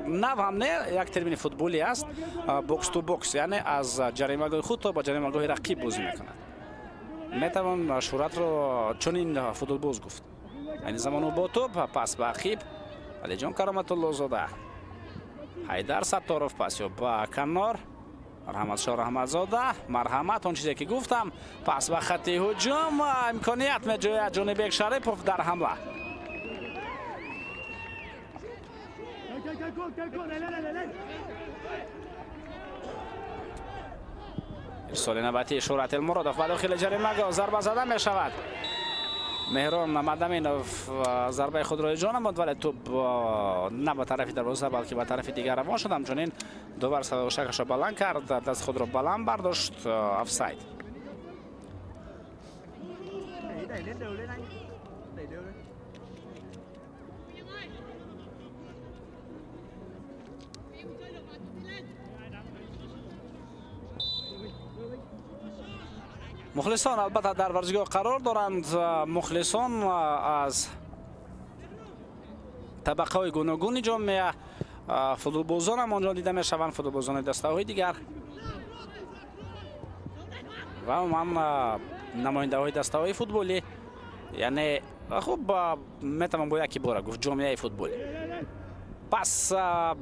нав ҳам не, як термини футболӣ аст, box to box, яъне аз ҷаримагоҳи худ то ба ҷаримагоҳи рақиб бозӣ мекунад. Метавон Шӯратро чунин футболбоз гуфт. Айни замон ӯ бо тӯб, пас ба ақиб Алиҷон Кароматуллозода, Ҳайдар Сатторов, пас ё ба канор Раҳматшоҳ Раҳматзода. Марҳамат, он чизе ки гуфтам, пас ба хати ҳуҷум имконият меҷӯяд Ҷонибек Шарипов дар ҳамла. Ирсоли навбатии Шӯрат Элмуродов ба дохили ҷаримагоҳ зарба зада мешавад. Меҳрон Мадаминов зарбаи худро иҷро намуд, вале тӯб на ба тарафи дарвоза, балки ба тарафи дигар равон шуд. Ҳамчунин довар садошакашро баланд кард, даст худро баланд бардошт. Офсайд. Мухлисон албатта дар варзишгоҳ қарор доранд. Мухлисон аз табақаҳои гуногуни ҷомеа, футболбозон ҳам онҷо дида мешаванд, футболбозони дастаҳои дигар ва умуман намояндаҳои дастаҳои футболӣ. Яъне хуб метавон бо як ибора гуфт ҷомеаи футболӣ. Пас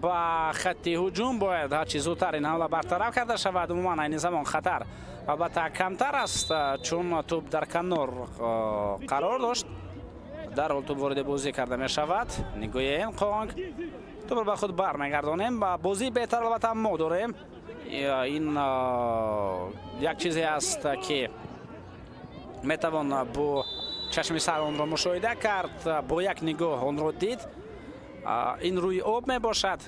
ба хати ҳуҷум бояд ҳарчи зудтар ин ҳамла бартараф карда шавад. Умуман айни замон хатар албатта камтар аст, чун тӯб дар канор қарор дошт. Дарҳол тӯб вориди бозӣ карда мешавад. Нигоҳи ин қонг тӯбро ба худ бармегардонем. Бозии беҳтар албатта мо дорем. Ин як чизе аст, ки Метавон бо чашми сар онро мушоҳида кард, бо як нигоҳ онро дид. Ин рӯи об мебошад.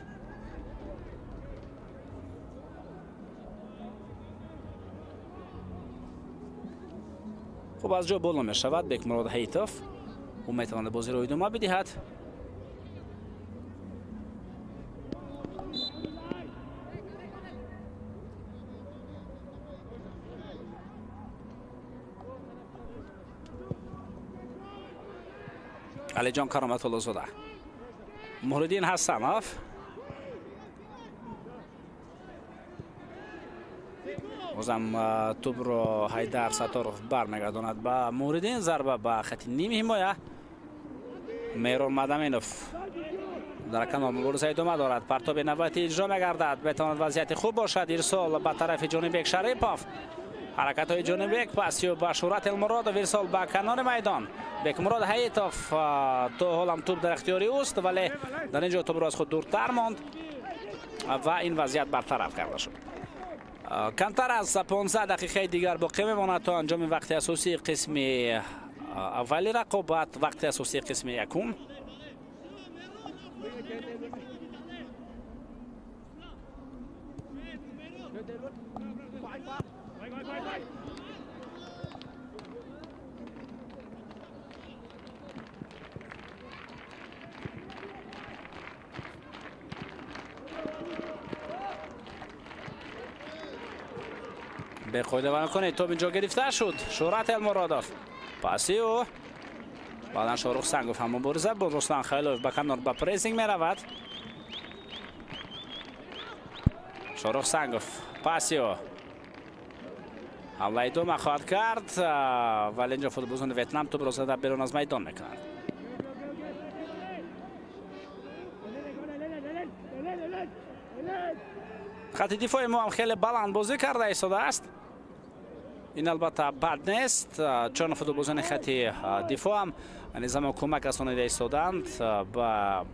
Хуб, аз ҷо боло мешавад Бекмурод Ҳаитов. Ӯ метавонад бозиро идома бидиҳад. Алиҷон Кароматуллозода, Муҳриддин Ҳасанов, бозам тӯбро Ҳайдар Сатторов бармегардонад ба Муҳриддин. Зарба ба хати ними ҳимоя. Меҳрон Мадаминов дар канор мубориза идома дорад. Партоби навбатӣ иҷро мегардад. Метавонад вазъияти хуб бошад. Ирсол ба тарафи Ҷонибек Шарипов. Ҳаракатҳои Ҷонибек, пасиё ба Шӯҳрат Элмуродов, ирсол ба канори майдон. Бекмурод Ҳаитов то ҳолам тӯб дар ихтиёри ӯст, вале дар ин ҷо тӯбро аз худ дуртар монд ва ин вазъият бартараф карда шуд. Камтар аз 15 дақиқаи дигар боқӣ мемонад то анҷоми вақти асосии қисми аввали рақобат, вақти асосии қисми якум. Беқоида ва накунед, тоб инҷо гирифта шуд. Шӯҳрат Элмуродов, паси ӯ, баъдан Шоҳрух Сангов ҳам мубориза буд. Руслан Хайлоев ба канор ба прессинг меравад. Шоҳрух Сангов, паси ӯ, ҳамла идома хоҳад кард, вале инҷо футболбозони Ветнам тӯбро зада берун аз майдон мекунанд. Хати дифои мо ҳам хеле баланд бозӣ карда истодааст. Ин албатта бад нест, чун футболбозони хати дифоъ ҳам низамо кӯмак расонида истодаанд ба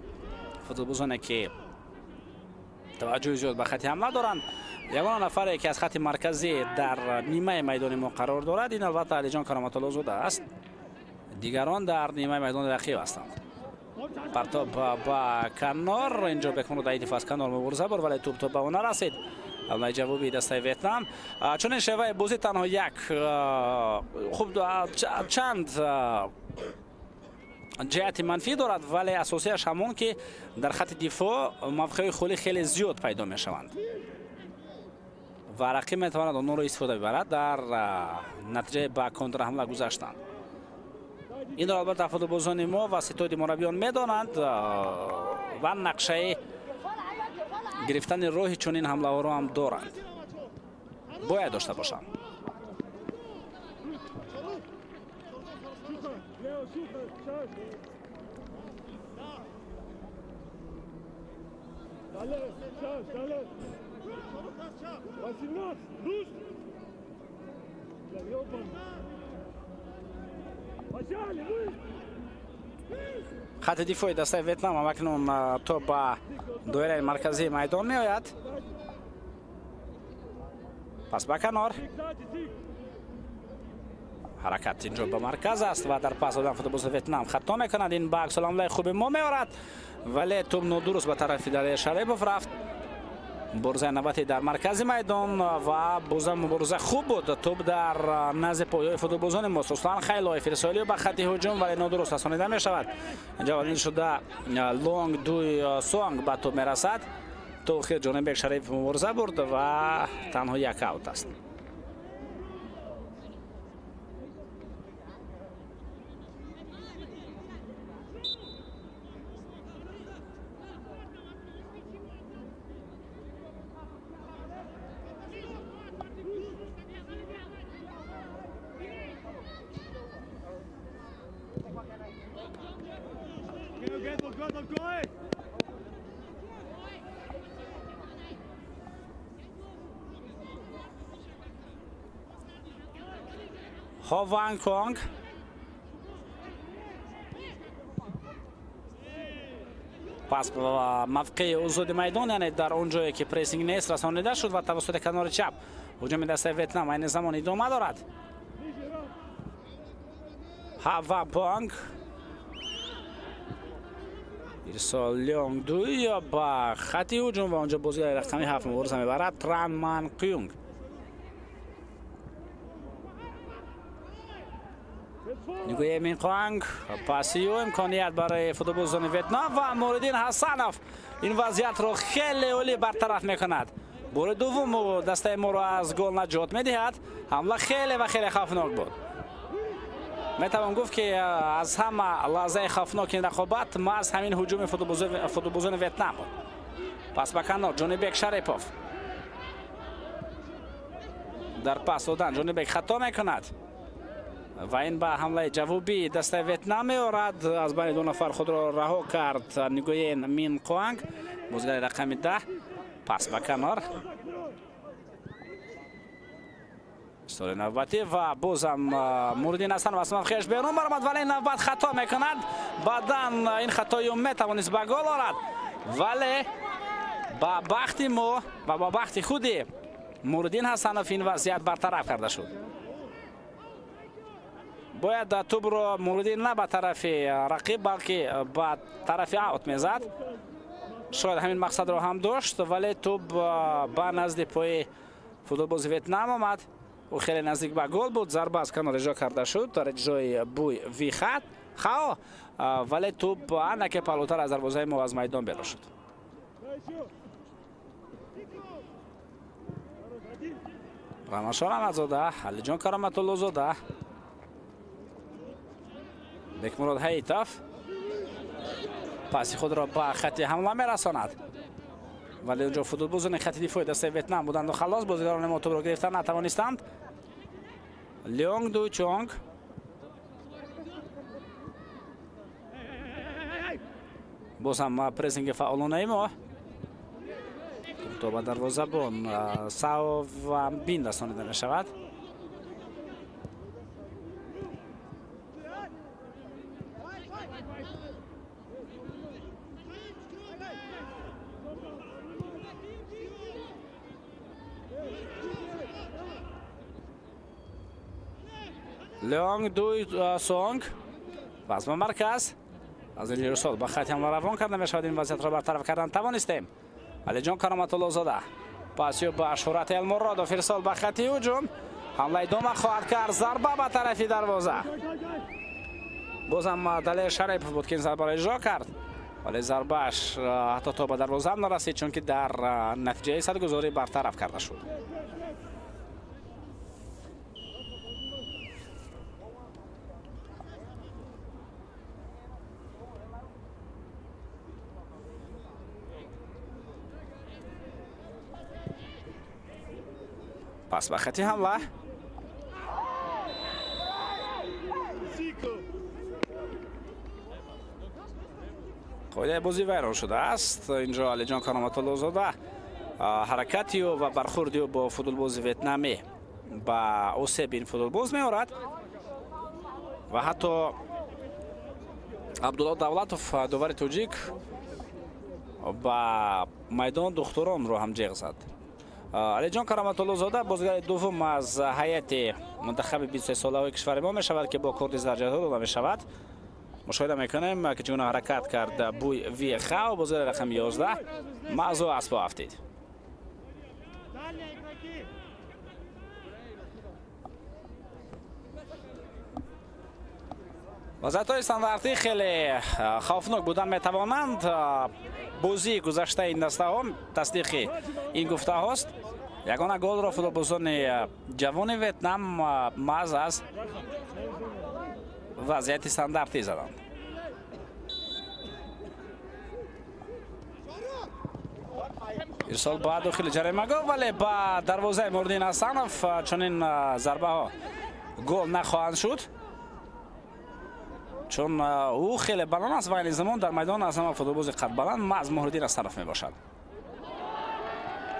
футболбозоне ки таваҷҷӯҳи зиёд ба хати ҳамла доранд. Ягона нафаре ки аз хати марказӣ дар нимаи майдони мо қарор дорад, ин албатта Алиҷон Кароматуллозода аст. Дигарон дар нимаи майдони рақиб ҳастанд. Партоб ба канор. Инҷо Бекмурод Ҳаитов аз канор мубориза бурд, вале тӯб то ба ӯ нарасид. Ҳамлаи ҷавобии дастаи Ветнам. Чунин шеваи бозӣ танҳо як хуб чанд ҷиҳати манфӣ дорад, вале асосияш ҳамон ки дар хати дифоъ мавқеъҳои холӣ хеле зиёд пайдо мешаванд ва рақиб метавонад онҳоро истифода бибарад дар натиҷаи ба контрҳамла гузаштан. Инро албатта футболбозони мо ва ситоди мураббиён медонанд ва нақшаи гирифтани роҳи чунин ҳамлаҳоро ҳам доранд, бояд дошта бошанд. Хати дифои дастаи Ветнам ҳам акнун то ба доираи марказии майдон меояд. Пас ба канор. Ҳаракат инҷо ба марказ аст ва дар пас додан футболбози Ветнам хато мекунад. Ин ба аксуламлаи хуби мо меорад, вале тӯб нодуруст ба тарафи Далер Шарипов рафт. Муборизаи навбатӣ дар маркази майдон ва бозам мубориза хуб буд. Тӯб дар назди пойҳои футболбозони мо. Руслан Хайлоев ирсолиё ба хати ҳуҷум, вале нодуруст расонида мешавад. Инҷо валин шуда Лонг Дуй Сонг ба тӯб мерасад. То охир Ҷонибек Шарипов мубориза бурд ва танҳо як аут аст. Ho Van Kong. Пас ба мавқеи озоди майдон, яъне дар он ҷое ки прессинг нест, расонида шуд ва тавассути канори чап ҳуҷуми дастаи Ветнам айни замон идома дорад. Ҳава Бонг. Ирсол Лёнг Дуй ба хати ҳуҷум ва онҷо бозигари рақами 7 мубориза мебарад Тран Ман Кюнг. Нгуе Мин Куанг паси ӯ имконият барои футболбозони Ветнам ва Муриддин Ҳасанов ин вазъиятро хеле олӣ бартараф мекунад. Бори дуввум ӯ дастаи моро аз гол наҷот медиҳад. Ҳамла хеле ва хеле хавфнок буд. Метавон гуфт ки аз ҳама лаҳзаи хавфноки ин рақобат маҳз ҳамин ҳуҷуми футболбозони Ветнам буд. Пас ба канор Ҷонибек Шарипов. Дар пас додан Ҷонибек хато мекунад ва ин ба ҳамлаи ҷавобии дастаи Ветнам меорад. Аз байни ду нафар худро раҳо кард Нгуен Мин Куанг, бозигари рақами 10. Пас ба канор. Соли навбатӣ ва бозам Муриддин Ҳасанов аз мавқеаш берун баромад, вале навбат хато мекунад. Баъдан ин хатои ӯ метавонист ба гол орад, вале ба бахти мо ва ба бахти худи Муриддин Ҳасанов ин вазъият бартараф карда шуд. Бояд тӯбро Муриддин на ба тарафи рақиб, балки ба тарафи аут мезад. Шояд ҳамин мақсадро ҳам дошт, вале тӯб ба назди пои футболбози Ветнам омад. Ӯ хеле наздик ба гол буд. Зарба аз канор иҷро карда шуд дар иҷрои Буй Вихат Хао, вале тӯб андаке паҳлӯтар аз дарвозаи мо аз майдон берун шуд. Рамашон Аҳмадзода, Алиҷон Кароматуллозода, Бекмурод Ҳаитов паси худро ба хати ҳамла мерасонад, вале онҷо футболбозони хати дифои дастаи Ветнам буданд ва халос бозигарони мо тӯбро гирифта натавонистанд. Лёнг Ду Чонг боз ҳам прессинги фаъолонаи мо. То ба дарвозабон Сао Ван Бин расонида мешавад. Лёнг Дуй Сонг пас ба марказ аз ин ирсол ба хати ҳамла равон карда мешавад. Ин вазъиятро бартараф кардан тавонистем. Алиҷон Кароматуллозода пасиё ба Шӯҳрат Элмуродов, ирсол ба хати ҳуҷум. Ҳамла идома хоҳад кард. Зарба ба тарафи дарвоза. Бозам Далер Шарипов буд ки ин зарбаро иҷро кард, вале зарбааш ҳатто то ба дарвоза ҳам нарасид, чунки дар натиҷаи садгузорӣ бартараф карда шуд. Пас ба хати ҳамла. Қоидаи бозӣ вайрон шудааст. Инҷо Алиҷон Кароматуллозода ҳаракати ӯ ва бархурди ӯ бо футболбози ветнамӣ ба осеби ин футболбоз меорад ва ҳатто Абдулло Давлатов, довари тоҷик, ба майдон духтуронро ҳам ҷеғ зад. Алиҷон Кароматуллозода бозигари дуввум аз ҳайати мунтахаби 23-солаҳои кишвари мо мешавад, ки бо корти зарҷаҳо дода мешавад. Мушоҳида мекунем, ки чӣ гуна ҳаракат кард Буй Ви Хао, бозигари рақами 11 маъзу аз по афтид. Вазъиятҳои стандартӣ хеле хавфнок будан метавонанд. Бозии гузаштаи ин дастаҳо тасдиқи ин гуфтаҳост. Ягона голро футболбозони ҷавони Ветнам маҳз аз вазъияти стандартӣ заданд. Ирсол ба дохили ҷаримагоҳ, вале ба дарвозаи Муриддин Ҳасанов чунин зарбаҳо гол нахоҳанд шуд, чун ӯ хеле баланд аст ва айни замон дар майдон аз ҳама футболбози қадбаланд маҳз Муҳриддин Ҳасанов мебошад.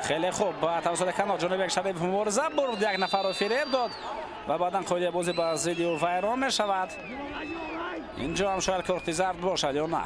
Хеле хуб ба тавассути канор Ҷонибек Шарипов мубориза бурд, як нафарро фиреб дод ва баъдан қоидаи бозӣ ба зидди ӯ вайрон мешавад. Инҷо ҳам шояд корти зард бошад ё на.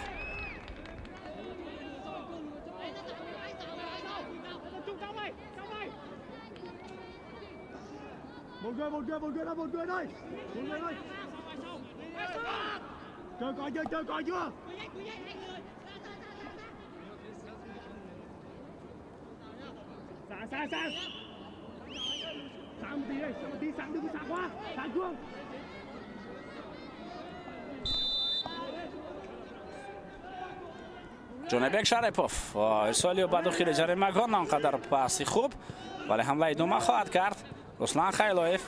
Ҷонибек Шарипов ирсоли ба дохили ҷаримагоҳ, на он қадар паси хуб, вале ҳамла идома хоҳад кард. Руслан Хайлоев,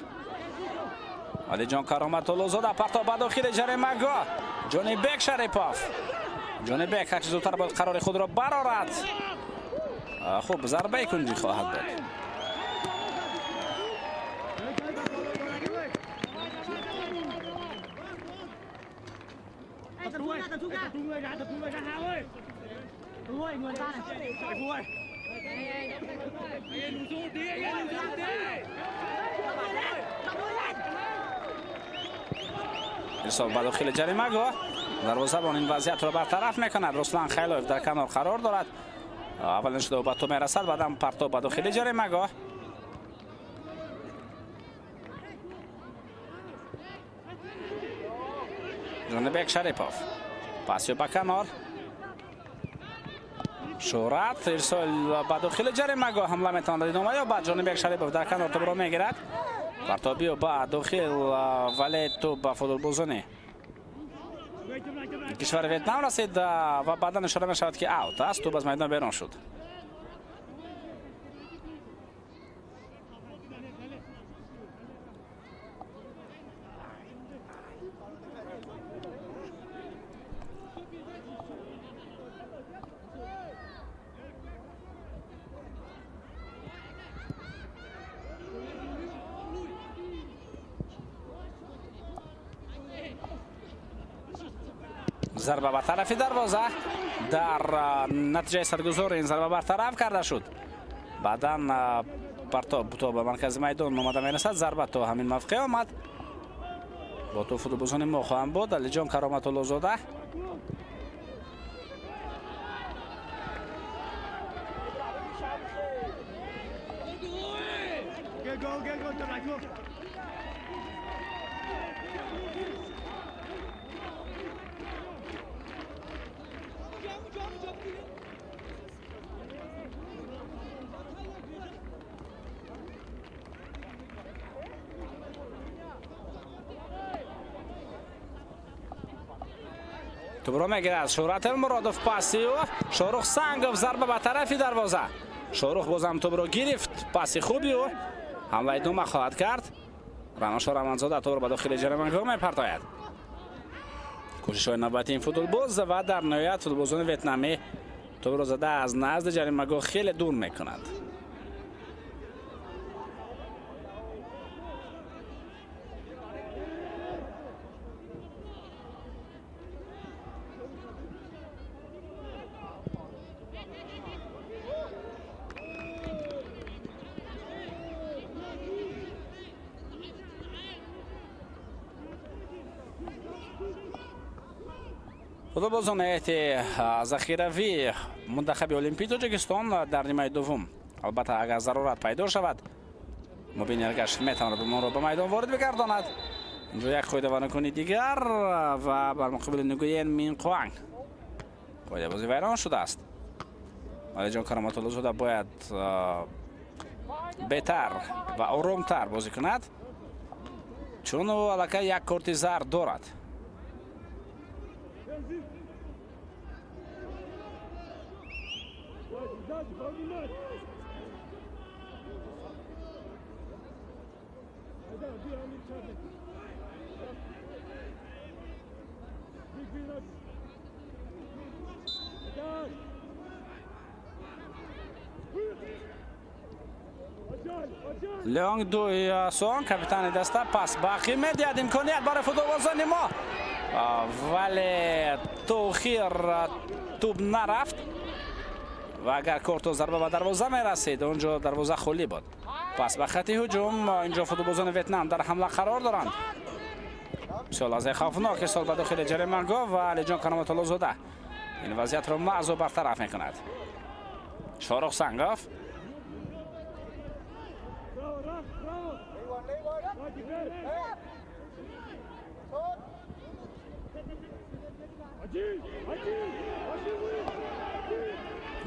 Алиҷон Кароматуллозода, партоб ба дохили ҷаримагоҳ. Ҷонибек Шарипов, Ҷонибек ҳарчи зудтар бояд қарори худро барорад. Хуб, зарбаи кунҷӣ хоҳад буд. Ирсол ба дохили ҷаримагоҳ, дарвозабон ин вазъиятро бартараф мекунад. Руслан Хайлоев дар канор қарор дорад. Аввалин шуда ба тӯб мерасад, баъдан партоб ба дохили ҷаримагоҳ. Ҷонибек Шарипов пасё ба канор. Шӯҳрат ирсол ба дохили ҷаримагоҳ, ҳамла метавонад идома ёбад. Ҷонибек Шарипов дар канор тӯбро мегирад. Партобиё ба дохил, вале тӯб ба футболбозони кишвари Ветнам расид ва баъдан ишора мешавад, ки аут аст. Тӯб аз майдон берун шуд. Зарба ба тарафи дарвоза, дар натиҷаи саргузори ин зарба бартараф карда шуд. Баъдан партоб то ба маркази майдон омада мерасад. Зарба то ҳамин мавқеъ омад. Бо тӯб футболбозони мо хоҳанд буд. Алиҷон Кароматуллозода, тӯбро мегирад Шӯҳрат Элмуродов, паси ӯ Шоҳрух Сангов, зарба ба тарафи дарвоза. Шоҳрух бозам тӯбро гирифт, паси хуби ӯ, ҳамла идома хоҳад кард. Рамашо Раманзода тӯбро ба дохили ҷаримагоҳ мепартояд. Кӯшишҳои навбатии ин футболбоз ва дар ниҳоят футболбозони ветнамӣ тӯбро зада аз назди ҷаримагоҳ хеле дур мекунанд. Футболбозони ҳайати захиравии мунтахаби Олимпии Тоҷикистон дар нимаи дуввум, албатта агар зарурат пайдо шавад, Мубин Эргашев метавонад онро ба майдон ворид бигардонад. Инҷо як қоидавайронкунии дигар ва бар муқобили Нгуен Мин Қуанг қоидабозӣ вайрон шудааст. Алиҷон Кароматуллозода бояд беҳтар ва оромтар бозӣ кунад, чун ӯ аллакай як корти зард дорад. Леонг Дуй Сон, капитани даста, пас бақӣ медиҳад, имконият барои футболбозони мо, вале то охир тӯб нарафт ва агар корто зарба ба дарвоза мерасид, он ҷо дарвоза холӣ буд. Пас ба хати ҳуҷум инҷо футболбозони Ветнам дар ҳамла қарор доранд. Бисёр лаҳзаи хавфнок ирсол ба дохили ҷаримагоҳ ва Алиҷон Кароматуллозода ин вазъиятро маъзу бартараф мекунад. Шоҳрух Сангов,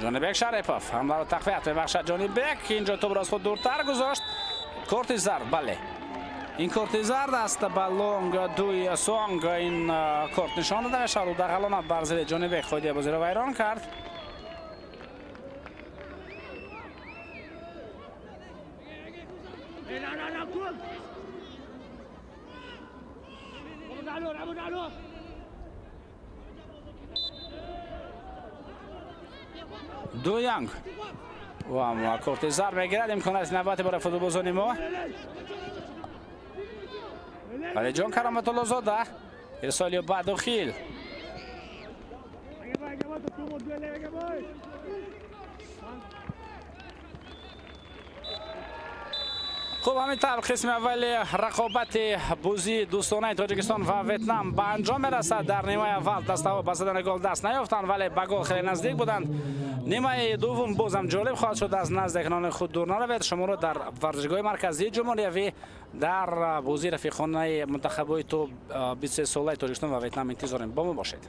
Ҷонибек Шарипов ҳамларо тақвият мебахшад. Ҷонибек инҷо тӯбро аз худ дуртар гузошт. Корти зард, бале. Ин корти зард аст ба Лонг Дуи Сонг. Ин корт нишон дода мешавад. Ӯ дағалона бар зидди Ҷонибек қоидаи бозиро вайрон кард. Ду Янг ва корти зард мегирад. Имконияти навбати барои футболбозони мо. Валиҷон Кароматуллозода ирсоли ба дохил. Хуб, ҳамин тавр қисми аввали рақобати бозии дӯстонаи Тоҷикистон ва Ветнам ба анҷом мерасад. Дар нимаи аввал дастаҳо ба задани гол даст наёфтанд, вале ба гол хеле наздик буданд. Нимаи дуввум бозам ҷолиб хоҳад шуд. Аз наздикони худ дур наравед. Шуморо дар варзишгоҳи марказии ҷумҳуриявӣ дар бозии рафиқонаи мунтахабҳои то 23 солаи Тоҷикистон ва Ветнам интизорем. Бо мо бошед.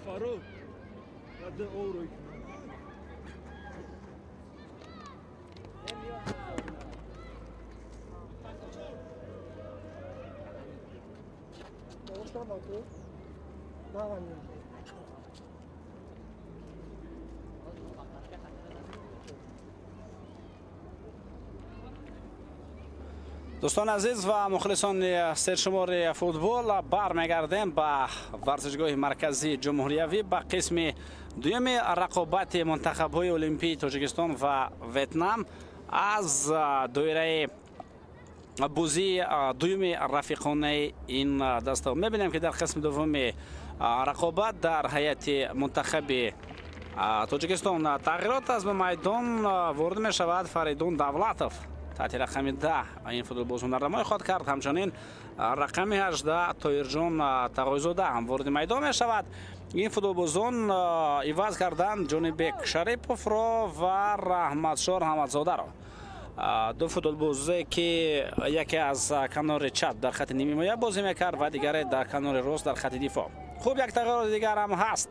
Faruk, hadi oğru. دوستان عزیز و مخلصان سرشمار فوتبال، برمیگردیم به ورزشگاه مرکزی جمهوریوی به قسم دوم رقابت منتخب‌های المپی تاجیکستان و ویتنام از دایره بازی دوم رفیقانه این دسته. می‌بینیم که در قسم دوم رقابت در هیئت منتخب تاجیکستان تغییرات از به میدان وارد می‌شود. فریدون دولتов تحت رقم 10 این فوتبالباز هنرنمایی خواهد کرد. همچنین رقم 18 تایرجان تقایزاده هم وارد میدان می شود. این فوتبالبازان عوض کردند جونیبک شریپوف را و رحمتشار احمدزاده را. دو فوتبالبازی که یکی از کنار چپ در خط نیمه حمایه بازی میکرد و دیگری در کنار راست در خط دفاع. خوب، یک تغییر دیگر هم هست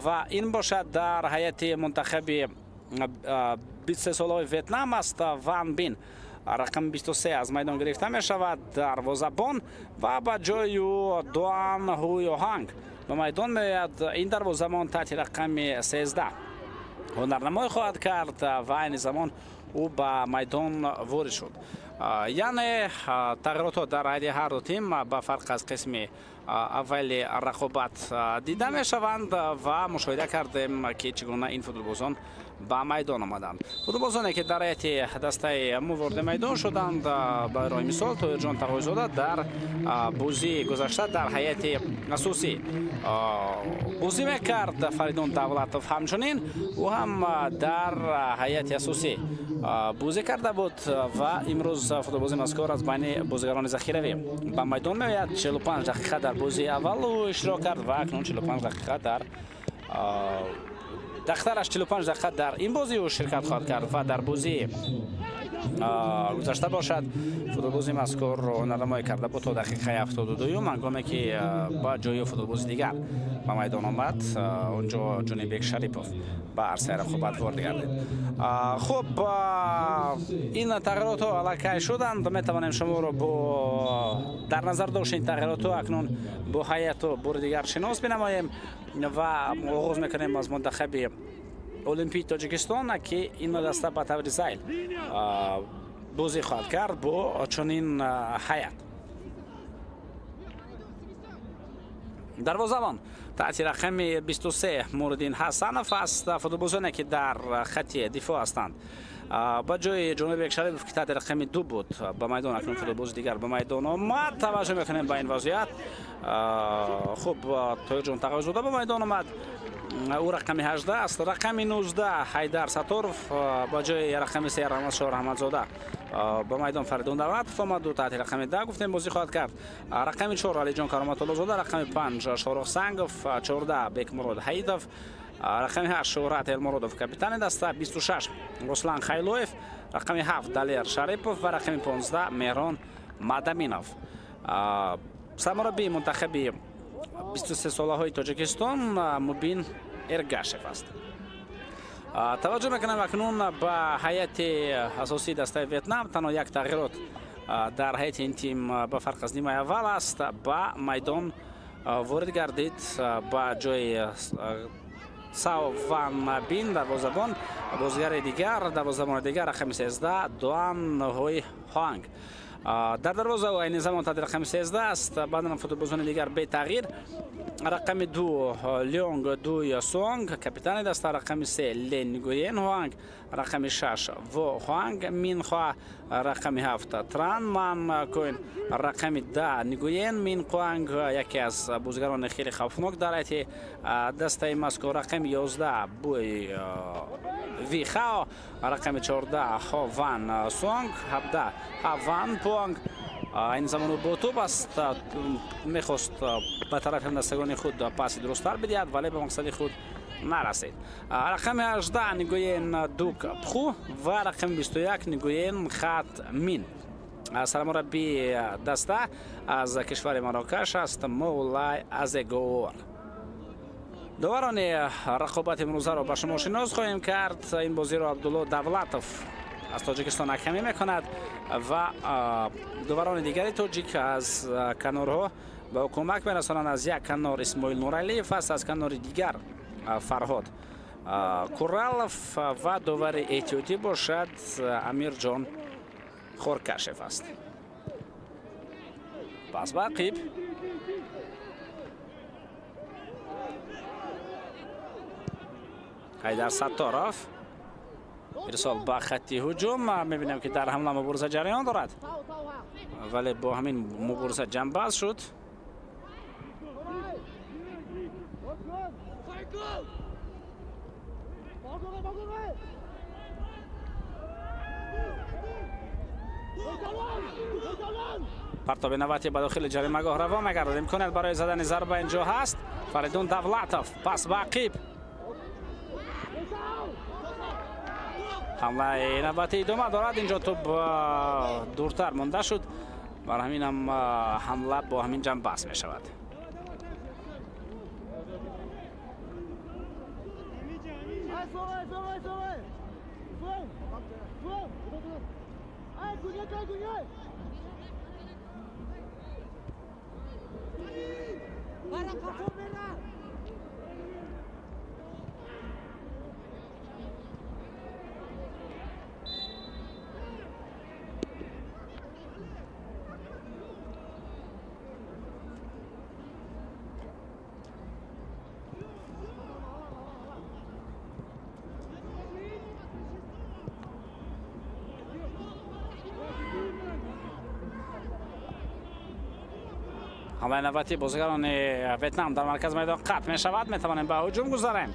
و این باشد در هیئت منتخب 23 ساله ویتنام است. وان بین رقم 23 از میدان گرفته می شود دروازه‌بان و به جای او دوان هوی هانگ به میدان می آید. این دروازه‌بان تحت رقم 13 هنرنمایی خواهد کرد و عین زمان او به میدان وارد شد. یعنی تغییرات در هیئت هر دو تیم به فرق از قسم اول رقابت دیده می شوند و مشاهده کردیم که چگونه این فوتبالبازان به میدان آمدند. فوتبالبازانی که در هیئت دسته ما وارد میدان شدند، برای مثال تایرجان تقایزاده در بازی گذشته در هیئت اساسی بازی میکرد. فریدون دولتов همچنین او هم در هیئت اساسی بازی کرده بود و امروز فوتبالباز مذکور از بین بازیگران ذخیروی به میدان میآید. 45 دقیقه در بازی اول او اشتراک کرد و اکنون 45 دقیقه در دخترش 45 دقیقه در این بازی او شرکت خواهد کرد و در بازی گذشته باشد فوتبالباز مذکور هنرنمایی کرده بود تا دقیقه 72، هنگامی که با جای فوتبالباز دیگر به میدان آمد، اونجا جونیبک شریپوف به عرصه رقابت وارد گردید. خب، این تغییرات ها الکی شدند. می توانیم شما رو با در نظر داشت این تغییرات ها اکنون با هیئت و بار دیگر شناس بنماییم و آغاز میکنیم از منتخب المپی تاجیکستان که این دسته به طور ذیل بازی خواهد کرد با چنین هیئت. دروازه‌بان تحت رقم 23 موردین حسنов است. فوتبالبازانی که در خط دفاع هستند، با جای جنوب شریف که تحت رقم 2 بود به میدان، اکنون فوتبالباز دیگر به میدان آمد. توجه میکنیم به این وضعیت. خب، تایرجان تقایزاده به میدان آمد، او رقم 18 است. رقم 19 حیدر ستارов با جای رقم 3 رحمتشاه احمدزاده به میدان فریدون دولتов آمد و تحت رقم 10 گفتیم بازی خواهد کرد. رقم 4 علی جان کرامت الله، رقم 5 شاروخ سنگов، 14 بک مراد حیدов، رقم 8 شهرت المرادов کاپیتان دسته، 26 руслан خیلوев، رقم 7 دلیر شریپов و رقم 15 مهران مدامینов. سرمربی منتخب 23 ساله های تاجیکستان مبین ارگاشف است. توجه میکنم اکنون به هیئت اساسی دسته ویتنام. تنها یک تغییرات در هیئت این تیم به فرق از نیمه اول است. به میدان وارد گردید به جای ساو وان بین دروازه‌بان، بازیگر دیگر، دروازه‌بان دیگر رقم 13 دوان هوی هانگ در دروازه و عین زمان تحت رقم 13 است. بعدا فوتبالبازان دیگر به تغییر: رقم 2 لیونگ دوی سونگ کاپیتان دسته، رقم 3 لین گوین هوانگ، رقم 6 و هوانگ مینخوا، رقم 7 تران مان کوین، رقم 10 نگوین مین قوانگ، یکی از بازیگران خیلی خوفناک در دسته مذکور، رقم 11 بوی Ви Хао, рақами 14 Хо Ван Сонг, 17 Ха Ван Пуанг. Ин замон бо тӯб аст, мехост ба тарафи ҳамдастагони худ паси дурусттар бидиҳад, вале ба мақсади худ нарасид. Рақами 18 Нгуен Дук Пху ва рақами 21 Нгуен Хат Мин. Сармураббии даста аз кишвари Марокаш аст Мовлай Азегоор. Доварони рақобати имрӯзаро ба шумо шинос хоҳем кард. Ин бозиро Абдулло Давлатов аз Тоҷикистон ҳакамӣ мекунад ва доварони дигари тоҷик аз канорҳо ба ӯ кӯмак мерасонанд. Аз як канор Исмоил Нуралиев аст, аз канори дигар Фарҳод Куралов ва довари эҳтиётӣ бошад Амирҷон Хоркашев аст. Пас ба ақиб. Ҳайдар Сатторов ирсол ба хатти ҳуҷум. Мебинем, ки дар ҳамла мубориза ҷараён дорад, вале бо ҳамин мубориза ҷанбаз шуд. Партоби навбатӣ ба дохили ҷаримагоҳ равон мегардад. Имконият барои задани зарба инҷо ҳаст. Фаридун Давлатов пас ба ақиб. Ҳамлаи навбатӣ идома дорад. Инҷо тӯб дуртар монда шуд, бар ҳаминам ҳамла бо ҳамин ҷанбаз мешавад. ҳамлаи навбатии бозигарони Ветнам дар маркази майдон қатъ мешавад. Метавонем ба ҳуҷум гузарем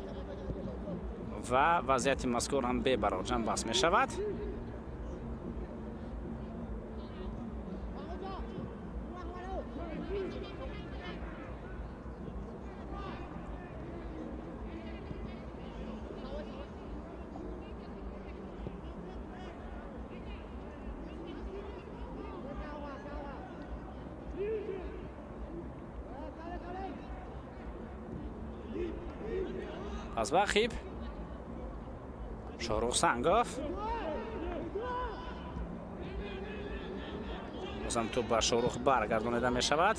ва вазъияти мазкур ҳам бебарор ҷанбаз мешавад. Пас ба ақиб Шоҳрух Сангов. Бозам тӯб ба Шоҳрух баргардонида мешавад.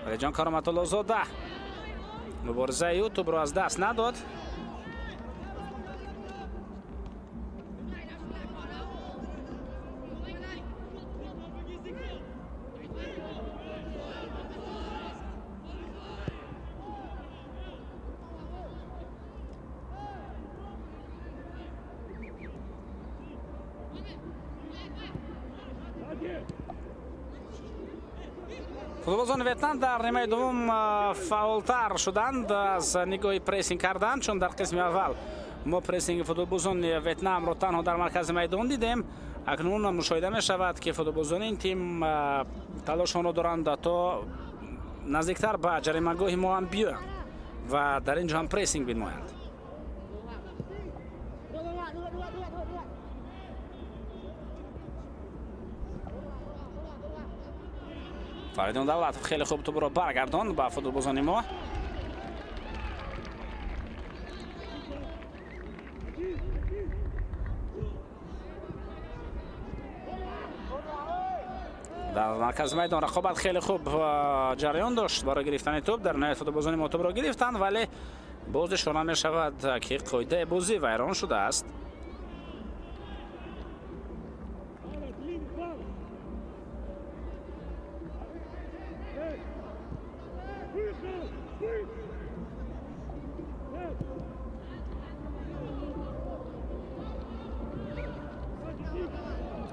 Валиҷон Кароматуллозода муборизаи ӯ тӯбро аз даст надод. Футболбозони Ветнам дар нимаи дуввум фаъолтар шуданд аз нигоҳи прессинг кардан, чун дар қисми аввал мо прессинги футболбозони Ветнамро танҳо дар маркази майдон дидем. Акнун мушоҳида мешавад, ки футболбозони ин тим талошонро доранд то наздиктар ба ҷаримагоҳи мо ҳам биёянд ва дар ин ҷо ҳам прессинг бинмоянд. Фаридун Давлатов хеле хуб тӯбро баргардонд ба футболбозони мо. Дар маркази майдон рақобат хеле хуб ҷараён дошт барои гирифтани тӯб. Дар ниҳоят футболбозони мо тӯбро гирифтанд, вале боз ишора мешавад, ки қоидаи бозӣ вайрон шудааст.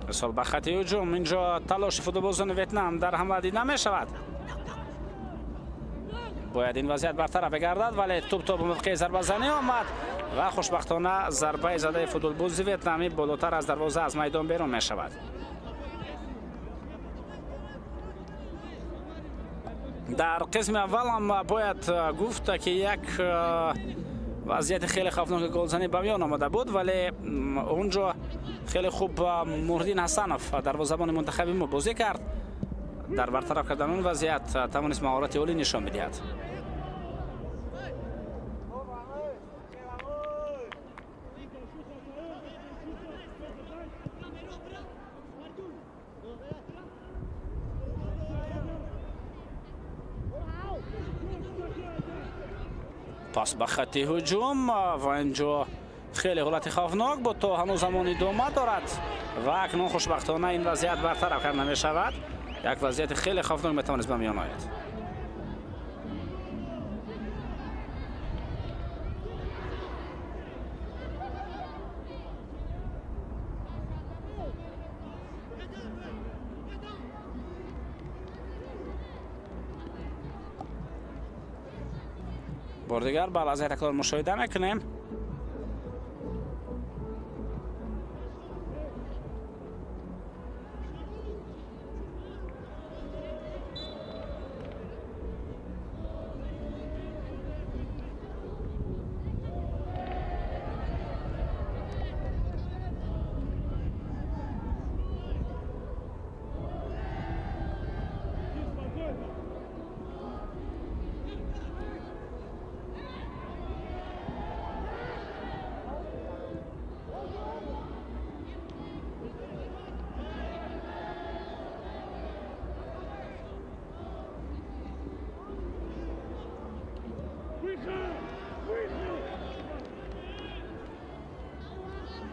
Ирсол ба хати ҳуҷум. Инҷо талоши футболбозони Ветнам дар ҳамла дида мешавад. Бояд ин вазъият бартараф бигардад, вале тӯп то ба мавқеи зарбазанӣ омад ва хушбахтона зарбаи задаи футболбози ветнамӣ болотар аз дарвоза аз майдон берун мешавад. Дар қисми аввал ҳам бояд гуфт, ки як вазъияти хеле хавфноки голзанӣ ба миён омада буд, вале он ҷо хеле хуб Муҳриддин Ҳасанов, дарвозабони мунтахаби мо, бозӣ кард. Дар бартараф кардан он вазъият тавонист маҳорати олӣ нишон бидиҳад. Пас ба хатти ҳуҷум ва инҷо хеле ҳолати хавфнок буд, то ҳанӯз ҳамон идома дорад ва акнун хушбахтона ин вазъият бартараф карда мешавад. Як вазъияти хеле хавфнок метавонист ба миён ояд. Бор дигар ба лаҳзаи такрор мушоҳида мекунем.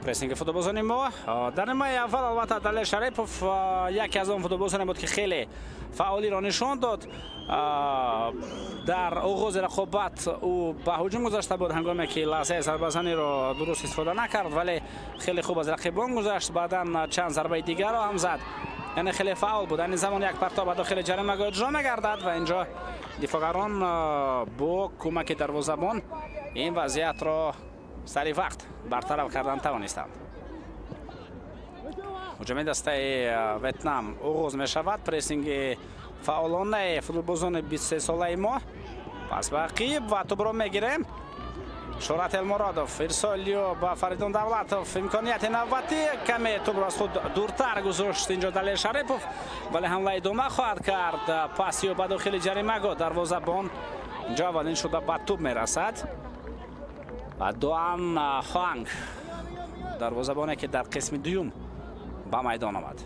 Прессинги футболбозони мо дар нимаи аввал, албатта Далер Шарипов яке аз он футболбозоне буд, ки хеле фаъолиро нишон дод. Дар оғози рақобат ӯ ба ҳуҷум гузашта буд, ҳангоме ки лаҳзаи зарбазаниро дуруст истифода накард, вале хеле хуб аз рақибон гузашт, баъдан чанд зарбаи дигарро ҳам зад, яъне хеле фаъол буд. Айни замон як партоб ба дохили ҷаримагоҳ иҷро мегардад ва инҷо дифоъгарон бо кӯмаки дарвозабон ин вазъиятро сари вақт бартараф кардан тавонистанд. Ҳуҷуми дастаи Ветнам оғоз мешавад. Прессинги фаъолонаи футболбозони 23-солаи мо. Пас ба ақиб ва тӯбро мегирем. Шӯҳрат Элмуродов ирсолиё ба Фаридун Давлатов. Имконияти навбатӣ, каме тӯбро аз худ дуртар гузошт инҷо Далер Шарипов, вале ҳамла идома хоҳад кард. Пасиё ба дохили ҷаримагоҳ, дарвозабон инҷо аввалин шуда ба тӯб мерасад. Ва Дуан Хуанг, дарвозабоне ки дар қисми дуюм ба майдон омад.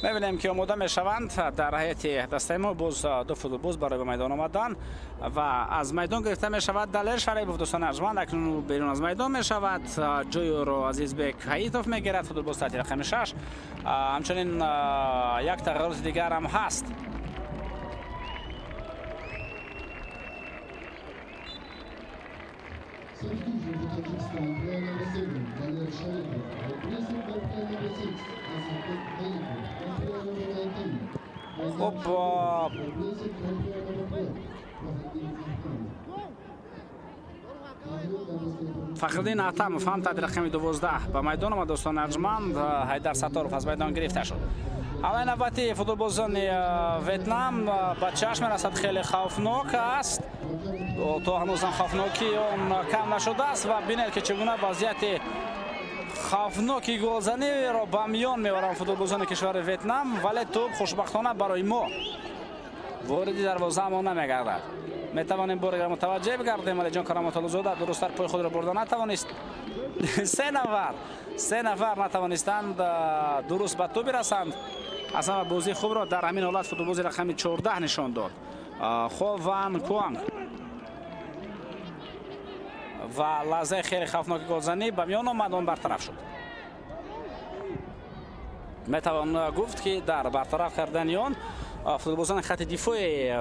Мебинем, ки омода мешаванд дар ҳайати дастаи мо боз ду футболбоз барои ба майдон омадан ва аз майдон гирифта мешавад Далер Шарипов. Дӯстони арҷманд, акнун берун аз майдон мешавад. Ҷои ӯро Азизбек Ҳаитов мегирад, футболбоз таҳти рақами 6. Ҳамчунин як тағйироти дигар ҳам ҳаст. Хуб, Фахриддин Атамов ҳам таҳти рақами 12 ба майдон омад. Дӯстони арҷманд, Ҳайдар Сатторов аз майдон гирифта шуд. Ҳамлаи навбатии футболбозони Ветнам ба чашм мерасад, хеле хавфнок аст. То ҳанӯзам хавфнокии он кам нашудааст ва бинед, ки чӣ гуна вазъияти хавфноки голзаниро ба миён меоранд футболбозони кишвари Ветнам, вале тӯб хушбахтона барои мо вориди дарвозаамон намегардад. Метавонем бори дигар мутаваҷҷеҳ бигардем. Алиҷон Кароматуллозода дурусттар пои худро бурда натавонист. Се нафар натавонистанд дуруст ба тӯб бирасанд. Аз ҳама бозии хубро дар ҳамин ҳолат футболбози рақами 14 нишон дод, Хо Ван Куанг, ва лаҳзаи хеле хавфноки голзанӣ ба миён омад, он бартараф шуд. Метавон гуфт, ки дар бартараф кардани он Футболбозони хати дифои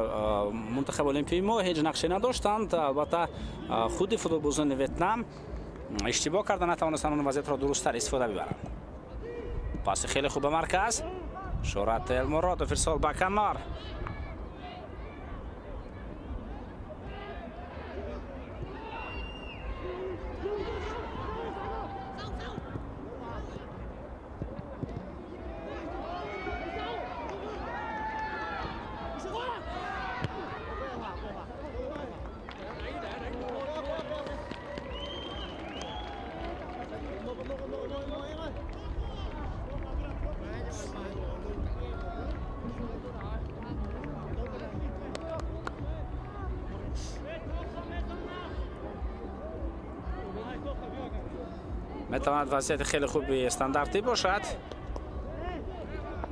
мунтахаби олимпии мо ҳеҷ нақше надоштанд. Албатта худи футболбозони Ветнам иштибоҳ карда натавонистанд он вазъиятро дурусттар истифода бибаранд. Паси хеле хуб ба марказ. Шӯҳрат Элмуродов ирсол ба канор. Метавонад вазъияти хеле хуби стандартӣ бошад,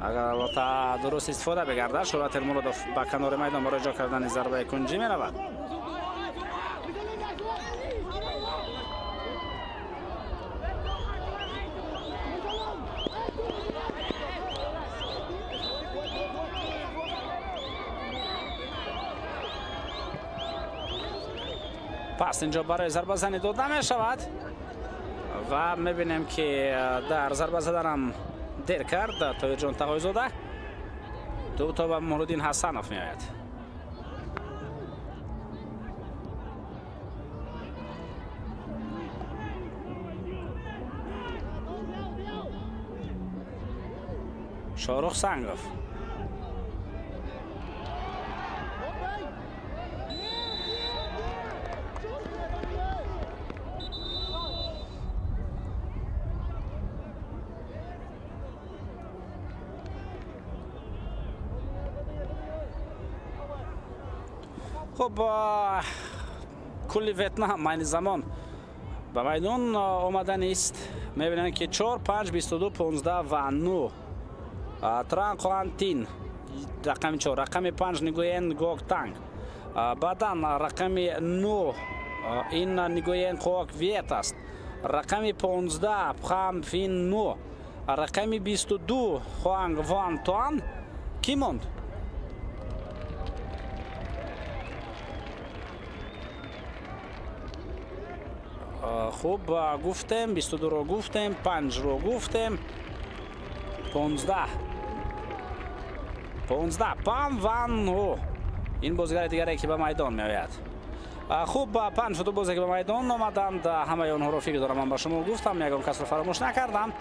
агар албатта дуруст истифода бигардад. Шӯҳрат Элмуродов ба канори майдон барои ҷо кардани зарбаи кунҷӣ меравад. Пас инҷо барои зарбазанӣ дода мешавад ва мебинем, ки дар зарба заданам дер кард Тоҳирҷон Тағойзода. Тӯб ба Муҳриддин Ҳасанов меояд. Шоҳрух Сангов. Хуб, кулли Ветнам айни замон ба майдон омаданист. Мебинем, ки 4, 5, 22, 15 ва 9. Тран Қоантин рақами 4, рақами 5 Нгуен Гок Танг, баъдан рақами 9 ин Нгуен Қок Вет аст, рақами 15 Пхам Фин Ну, рақами 22 Хуанг Ван Туан. Кӣ монд? Хуб, гуфтем 22-ро гуфтем, 5-ро гуфтем, 15. 15 Пам Ван Ху. Ин бозигари дигаре, ки ба майдон меояд. Хуб, панҷ футболбозе, ки ба майдон омаданд, ҳамаи онҳоро фикр дорам ман ба шумо гуфтам, ягон касро фаромӯш накардам.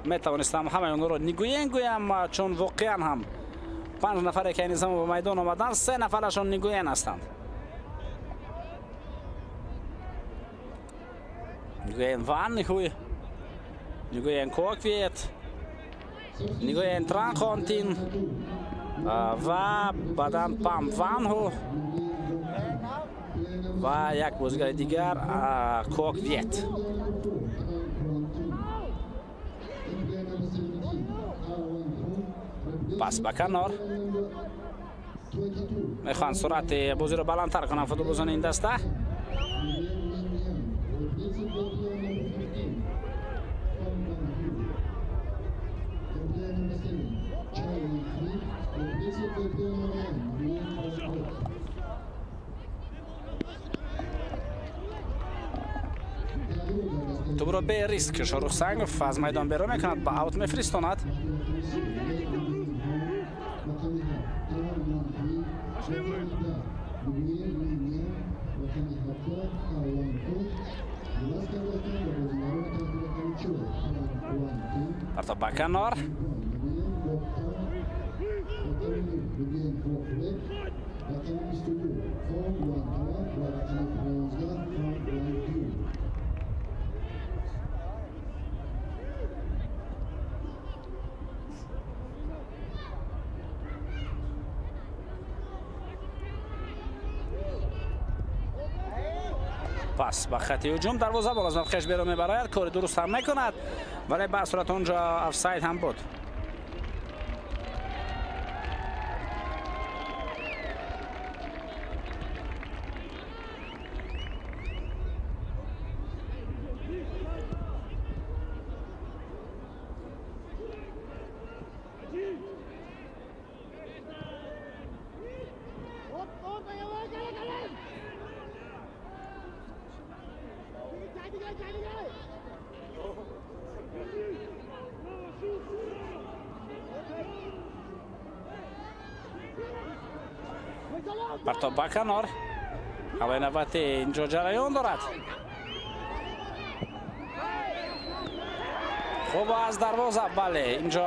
Метавонистам ҳамаи онҳоро Нгуен гӯям, чун воқеан ҳам панҷ нафаре, ки айни замон ба майдон омаданд, се нафарашон Нгуен ҳастанд. Нгуен Ван Хуй, Нгуен Кок Вет, Нгуен Тран Хонтин ва баъдан Пам Ван Ху ва як бозигари дигар Кок Вет. Пас ба канор. Мехоҳанд суръати бозиро баландтар кунанд футболбозони ин даста. Тӯбро бе риск Шоҳрух Сангов аз майдон берун мекунад, ба аут мефиристонад. Партоб ба канор. Пас ба хати ҳуҷум, дарвозабон аз мавқеаш берун мебарояд, кори дуруст ҳам мекунад, вале ба сурат онҷо офсайд ҳам буд. Партоб ба канор. Ҳавои навбати инҷо ҷараён дорад. Хуб аз дарвоза, бале, инҷо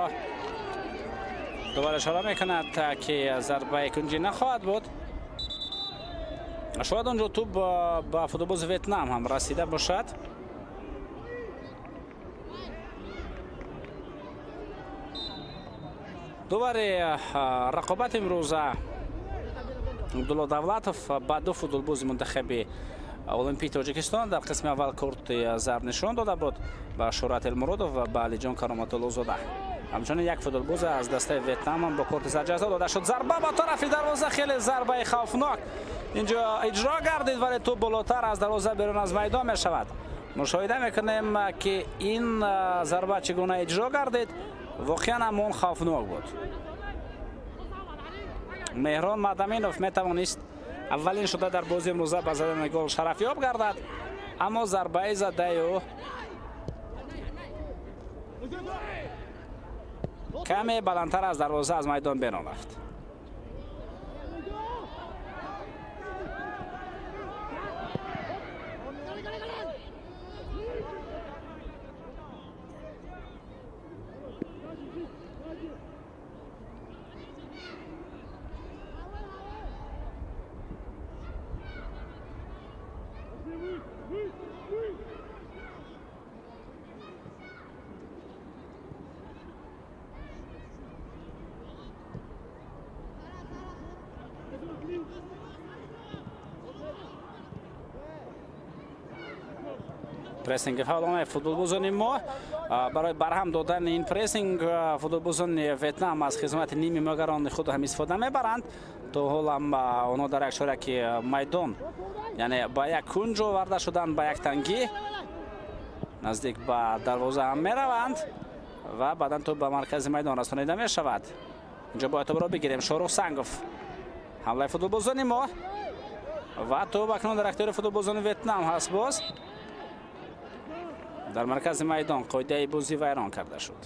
дубора ишора мекунад, ки зарбаи кунҷӣ нахоҳад буд. Шояд онҷо тӯб ба футболбози Ветнам ҳам расида бошад. Дубари рақобат имрӯза Абдулло Давлатов ба ду футболбози мунтахаби Олимпии Тоҷикистон дар қисми аввал корти зард нишон дода буд ба Шӯҳрат Элмуродов ва ба Алиҷон Кароматуллозода. Ҳамчунин як футболбоз аз дастаи Ветнам ҳам бо корти зард ҷазо дода шуд. Зарба ба тарафи дарвоза, хеле зарбаи хавфнок инҷо иҷро гардид, вале тӯб болотар аз дарвоза берун аз майдон мешавад. Мушоҳида мекунем, ки ин зарба чӣ гуна иҷро гардид. Воқеан ҳам он хавфнок буд. Меҳрон Мадаминов метавонист аввалин шуда дар бозии имрӯза ба задани гол шарафёб гардад, аммо зарбаи задаи ӯ каме баландтар аз дарвоза аз майдон берун рафт. Прессинги фаъолонаи футболбозони мо. Барои барҳам додани ин прессинг футболбозони Ветнам аз хизмати ними ҳимоягарони худ ҳам истифода мебаранд. То ҳол ҳам онҳо дар як шораки майдон, яъне ба як кунҷ оварда шуданд, ба як тангӣ наздик ба дарвоза ҳам мераванд ва баъдан тӯб ба маркази майдон расонида мешавад. Инҷо бояд тӯбро бигирем. Шоҳрух Сангов, ҳамлаи футболбозони мо ва тӯб акнун дар ихтиёри футболбозони Ветнам ҳаст. Боз дар маркази майдон қоидаи бозӣ вайрон карда шуд.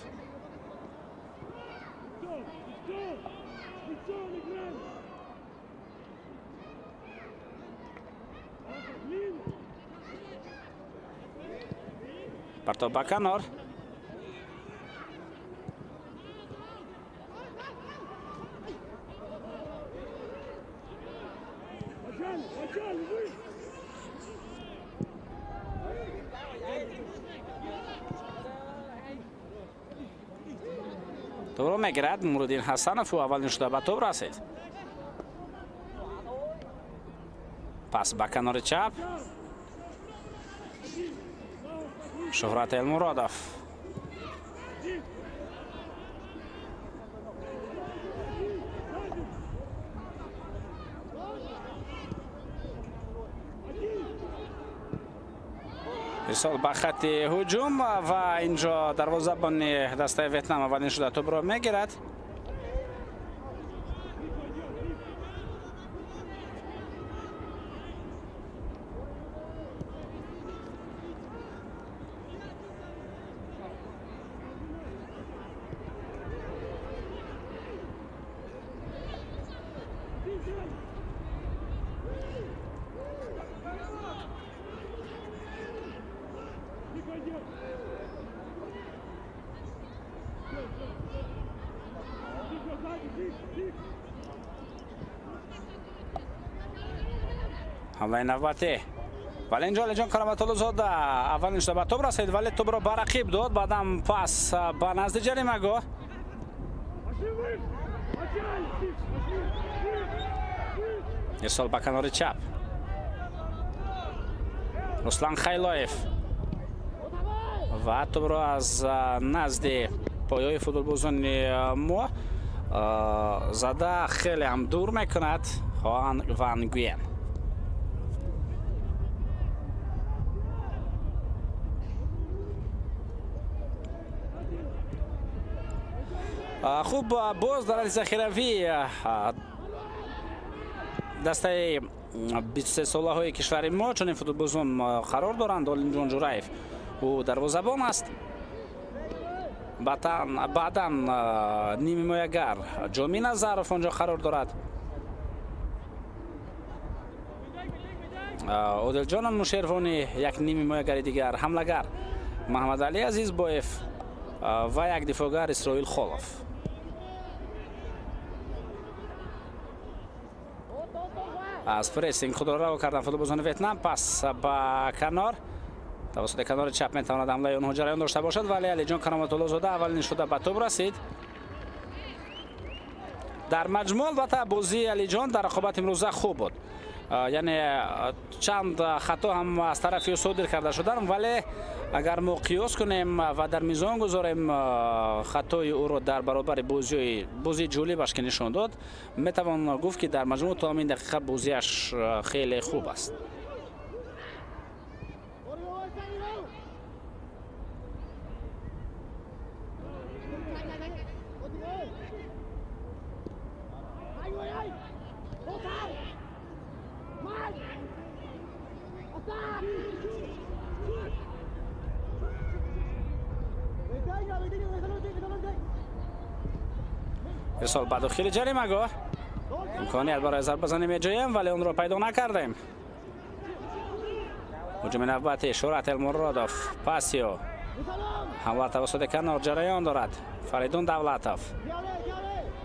Партоб ба канор. Тӯбро мегирад Нуриддин Ҳасанов, ӯ аввалин шуда ба тӯб расид. Пас ба канори чап Шӯҳрат Элмуродов. Ирсол ба хатти ҳуҷум ва инҷо дарвозабони дастаи Ветнам аввалин шуда тӯбро мегирад. Ҳамлаи навбатӣ. Вале инҷо Алиҷон Кароматуллозода аввалин шуда ба тӯб расид, вале тӯбро ба рақиб дод, баъдам пас ба назди ҷаримагоҳ. Ирсол ба канори чап. Руслан Хайлоев ва тӯбро аз назди поёи футболбозони мо зада хеле ҳам дур мекунад Хоан Ван Гуен. Хуб, боз дар захиравӣ Дастаи 23 солаҳои кишвари мо чунин футболбозон қарор доранд. Олимҷон Ҷураев, ӯ дарвозабон аст. Баъдан нимҳимоягар Ҷомӣ Назаров онҷо қарор дорад. Одилҷон Нушервонӣ як нимҳимоягари дигар, ҳамлагар Маҳмадалӣ Азизбоев ва як дифоъгар Исроил Холов. Аз прессинг худро раво кардан футболбозони Ветнам. Пас ба канор, тавассути канори чап метавонад ҳамлаи онҳо ҷараён дошта бошад, вале Алиҷон Кароматуллозода аввалин шуда ба тӯб расид. Дар маҷмӯъ албатта бозии Алиҷон дар рақобат имрӯза хуб буд, яъне чанд хато ҳам аз тарафи ӯ содир карда шуданд, вале агар мо қиёс кунем ва дар мизон гузорем хатои ӯро дар баробари бозии ҷолибаш ки нишон дод, метавон гуфт ки дар маҷмӯъ то ҳамин дақиқа бозиаш хеле хуб аст. ارسال به داخل جریمه‌گاه، امکانیت برای ضربه زنی می‌جوییم ولی اون را پیدا نکردیم. هجوم نوبتی شورت المرادوف، پاسیو حمله توسط کنار جریان دارد. فریدون دولتов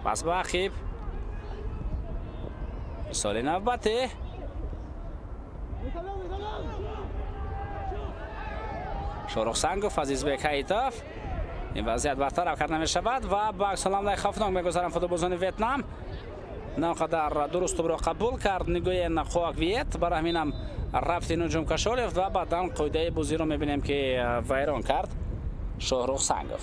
پس به عقیب، ارسال نوبتی شاهرخ سنگов، азизбек ҳаитов. Ин вазъият бартараф карда намешавад ва ба аксуламлаи хавфнок мегузаранд футболбозони Ветнам. На он қадар дуруст тӯбро қабул кард Нгуен Хоак Виет, барои ҳамин ҳам рафти нуҷум кашолев ва баъдан қоидаи бозиро мебинем ки вайрон кард Шоҳрух Сангов.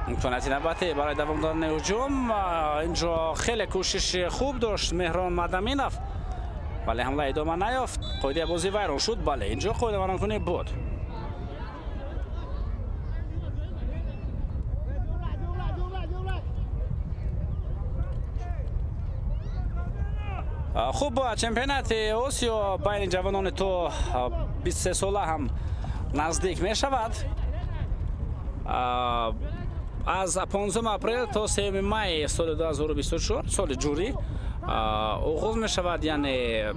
имконияти навбатӣ барои давом додани ҳуҷум. Инҷо хеле кӯшиши хуб дошт Меҳрон Мадаминов, вале ҳамла идома наёфт. Қоидаи бозӣ вайрон шуд. Бале, инҷо қоида вайронкунӣ буд. Хуб, чемпионати Осиё байни ҷавонони то 23 сола ҳам наздик мешавад. Аз 15 апрел то 3 май соли 2024, соли ҷурӣ оғоз мешавад, яъне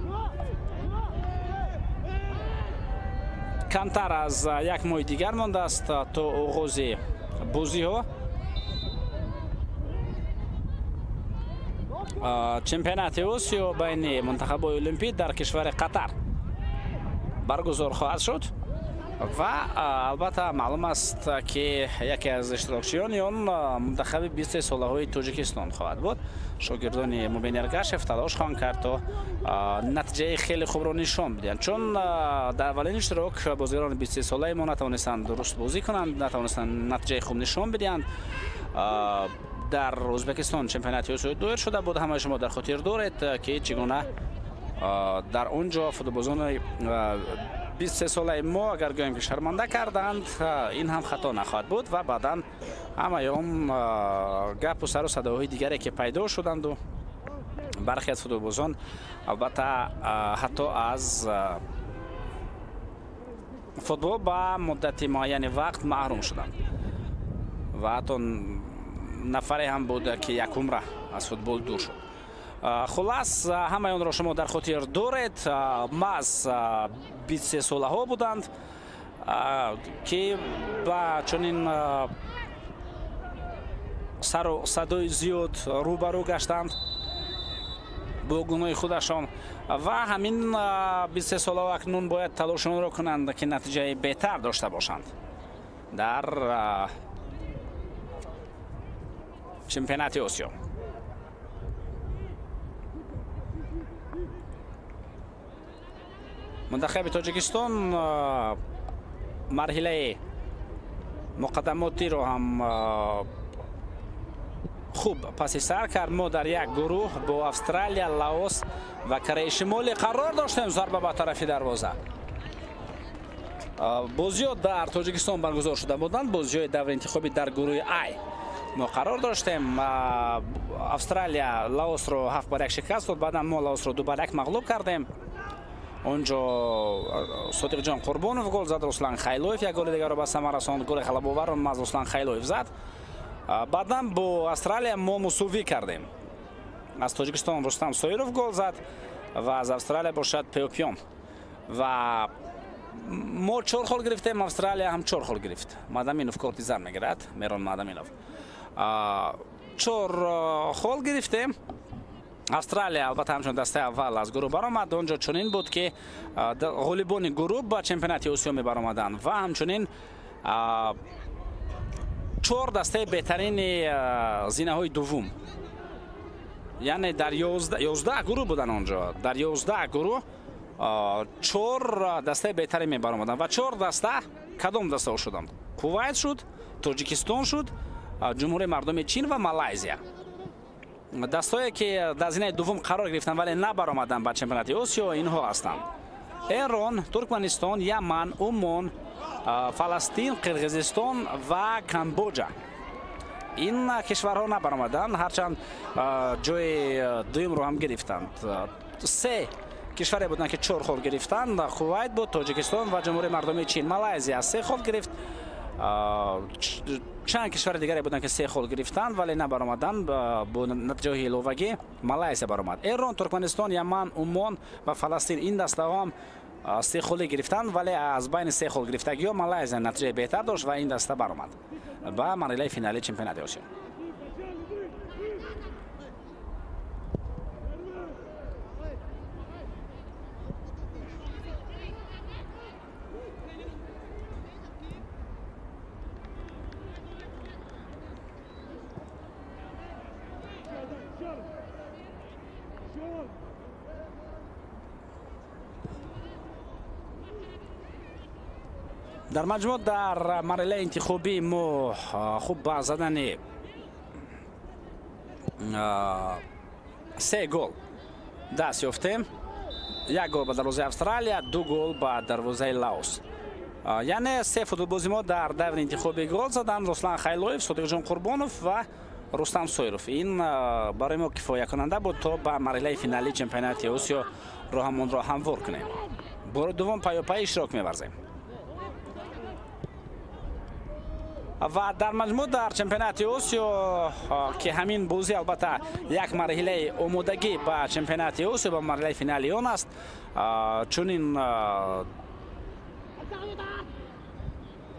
камтар аз як моҳи дигар мондааст то оғози бозиҳо. Чемпионати Осиё байни мунтахабҳои олимпӣ дар кишвари Қатар баргузор хоҳад шуд ва албатта маълум аст ки яке аз иштирокчиёни он мунтахаби 23 солаҳои Тоҷикистон хоҳад буд. Шогирдони Мубин Эргашев талош хоҳанд кард то натиҷаи хеле хубро нишон бидиҳанд, чун дар аввалин иштирок бозигарони 23 солаи мо натавонистанд дуруст бозӣ кунанд, натавонистанд натиҷаи хуб нишон бидиҳанд. Дар Ӯзбекистон чемпионати Осиё доир шуда буд. Ҳамаи шумо дар хотир доред ки чӣ гуна дар он ҷо футболбозони 23 солаи мо, агар гӯем ки шарманда карданд, ин ҳам хато нахоҳад буд ва баъдан ҳамаи он гапу сару садоҳои дигаре ки пайдо шуданду бархе аз футболбозон албатта ҳатто аз футбол ба муддати муайяни вақт маҳрум шуданд ва ҳатто нафаре ҳам буд ки якумра аз футбол дур шуд. Хулас, ҳамаи онро шумо дар хотир доред. Маҳз 23 солаҳо буданд ки ба чунин сару садои зиёд рӯбарӯ гаштанд бо гуноҳи худашон ва ҳамин 23 солаҳо акнун бояд талошонро кунанд ки натиҷаи беҳтар дошта бошанд. Дар чемпионати Осиё. Мунтахаби Тоҷикистон марҳилаи муқаддамотиро ҳам хуб паси сар кард. Мо дар як гурӯҳ бо Австралия, Лаос ва Кореяи Шимолӣ қарор доштем. Зарба ба тарафи дарвоза. Бозиҳо дар Тоҷикистон баргузор шуда буданд. Бозиҳои даври интихобӣ дар гурӯҳи Ай мо қарор доштем. Австралия Лаосро 7-1 шикаст дод. Баъдан мо Лаосро 2-1 мағлуб кардем. Онҷо Содиқҷон Қурбонов гол зад, Руслан Хайлоев як голи дигарро ба самар расонд. Голи ғалабоварро маз Руслан Хайлоев зад. Баъдан бо Австралия мо мусовӣ кардем. Аз Тоҷикистон Рустам Соиров гол зад ва аз Австралия бошад Пеопион. Ва мо 4 хол гирифтем, Австралия ҳам 4 хол гирифт. Мадаминов корти зар мегирад, Мерон Мадаминов. 4 хол гирифтем. Австралия албатта ҳамчун дастаи аввал аз гурӯҳ баромад. Он ҷо чунин буд, ки ғолибони гурӯҳ ба чемпионати Осиё мебаромаданд ва ҳамчунин 4 дастаи беҳтарини зинаҳои дуввум, яъне дар 11 гурӯҳ буданд. Он ҷо дар 11 гурӯҳ 4 дастаи беҳтарин мебаромаданд ва 4 даста кадом дастаҳо шуданд? Кувайт шуд, Тоҷикистон шуд, Ҷумҳурии мардуми Чин ва Малайзия. Дастое ки дар зинаи дуввум қарор гирифтанд, вале набаромаданд ба чемпионати Осиё, инҳо ҳастанд: Эрон, Туркманистон, Яман, Умон, Фаластин, Қирғизистон ва Камбоҷа. Ин кишварҳо набаромаданд, ҳарчанд ҷои дуюмро ҳам гирифтанд. 3 кишваре буданд, ки 4 хол гирифтанд. Кувайт буд, Тоҷикистон ва Ҷумҳурии мардумии Чин. Малайзия 3 хол гирифт. Чанд кишвари дигаре буданд, ки 3 хол гирифтанд, вале набаромаданд. Бо натиҷаҳои иловагӣ Малайзия баромад. Эрон, Туркманистон, Яман, Умон ва Фаластин, ин дастаҳо ҳам 3 холӣ гирифтанд, вале аз байни 3 хол гирифтагиҳо Малайзия натиҷаи беҳтар дошт ва ин даста баромад ба марҳилаи финалии чемпионати Осиё. Дар маҷмӯъ дар марҳилаи интихобӣ мо хуб ба задани 3 гол даст ёфтем. 1 гол ба дарвозаи Австралия, 2 гол ба дарвозаи Лаос. Яъне 3 футболбози мо дар даври интихобӣ гол заданд: Руслан Хайлоев, Содиқҷон Қурбонов ва Рустам Соиров. Ин барои мо кифоякунанда буд, то ба марҳилаи финалии чемпионати Осиё роҳамонро ҳамвор кунем. Бори дуввум пайопай иштирок меварзем. Ва дар маҷмӯъ дар чемпионати Осиё, ки ҳамин бозӣ албатта як марҳилаи омодагӣ ба чемпионати Осиё, ба марҳилаи финали он аст, чунин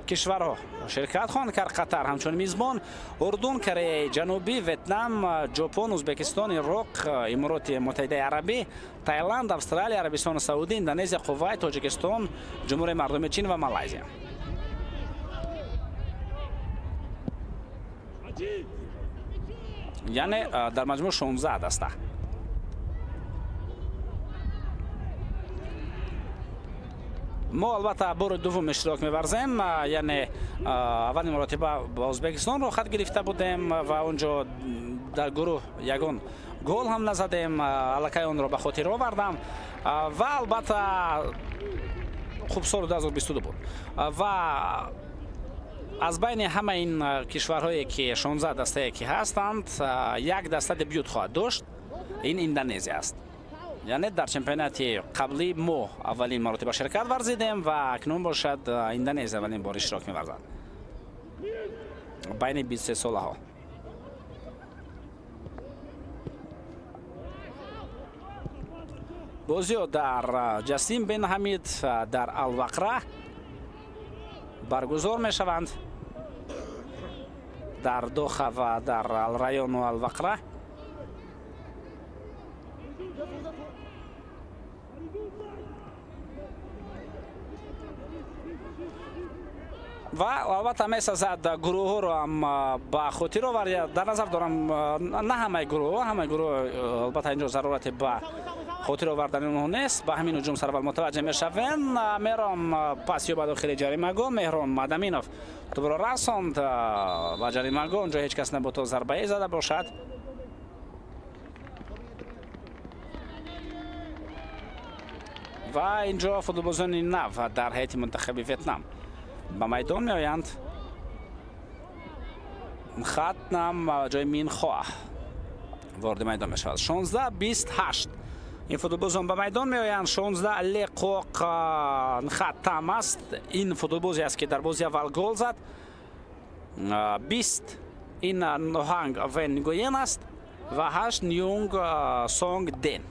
кишварҳо ширкат хоҳанд кард: Қатар ҳамчун мизбон, Урдун, Кореяи Ҷанубӣ, Ветнам, Ҷопон, Ӯзбекистон, Ироқ, Имороти Муттаҳидаи Арабӣ, Таиланд, Австралия, Арабистони Саудӣ, Индонезия, Кувайт, Тоҷикистон, Ҷумҳурии мардуми Чин ва Малайзия. Яъне дар маҷмӯъ 16 даста. Мо албатта бори дуввум иштирок меварзем. Яъне аввалин маротиба ба Ӯзбекистон роҳхат гирифта будем ва он ҷо дар гурӯҳ ягон гол ҳам назадем. Аллакай онро ба хотир овардам ва албатта хуб соли 2022 буд. Ва аз байни ҳама ин кишварҳое ки 16 дастае ки ҳастанд, як даста дебют хоҳад дошт, ин Индонезия аст. Яъне дар чемпионати қаблӣ мо аввалин маротиба ширкат варзидем ва акнун бошад Индонезия аввалин бор иштирок меварзад байни 23 солаҳо. Бозиҳо дар Ҷасим бин Ҳамид дар Алвақра баргузор мешаванд, дар Доха ва дар Алрайону Алвақра. Ва албатта месазад гурӯҳҳоро ҳам ба хотир овард. Дар назар дорам на ҳамаи гурӯҳҳо, ҳамаи гурӯҳ албатта инҷо зарурате ба хотир овардани онҳо нест. Ба ҳамин ҳуҷум сараввал мутаваҷҷеҳ мешавем. Меҳрон пас ё ба дохили ҷаримагоҳ, Меҳрон Мадаминов тӯбро расонд ба ҷаримагоҳ. Онҷо ҳеҷ кас набуд то зарбае зада бошад. Ва инҷо футболбозони нав дар ҳайати мунтахаби Ветнам ба майдон меоянд. Хатнам ҷои Минхоа вориди майдон мешавад. 16-28 ин футболбозон ба майдон меоянд. 16 Лекоқ Хаттам аст. Ин футболбозе аст, ки дар бози аввал гол зад. 20 ин Ноҳанг Вен Нгуен аст ва 8 Нюнг Сонг Ден.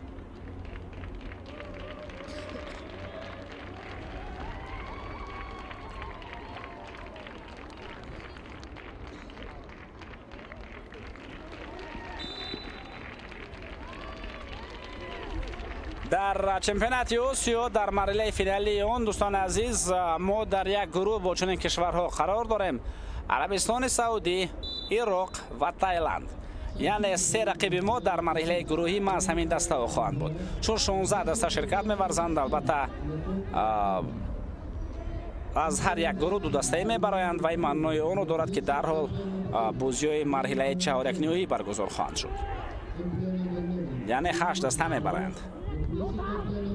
Дар чемпионати Осиё дар марҳилаи финалии он, дӯстони азиз, мо дар як гурӯҳ бо чунин кишварҳо қарор дорем: Арабистони Саудӣ, Ироқ ва Тайланд. Яъне се рақиби мо дар марҳилаи гурӯҳӣ маҳз ҳамин дастаҳо хоҳанд буд. Чун 16 даста ширкат меварзанд, албатта аз ҳар як гурӯҳ ду дастае мебароянд ва ин маънои онро дорад, ки дарҳол бозиҳои марҳилаи чаҳорякниҳоӣ баргузор хоҳанд шуд. Яъне 8 даста мебароянд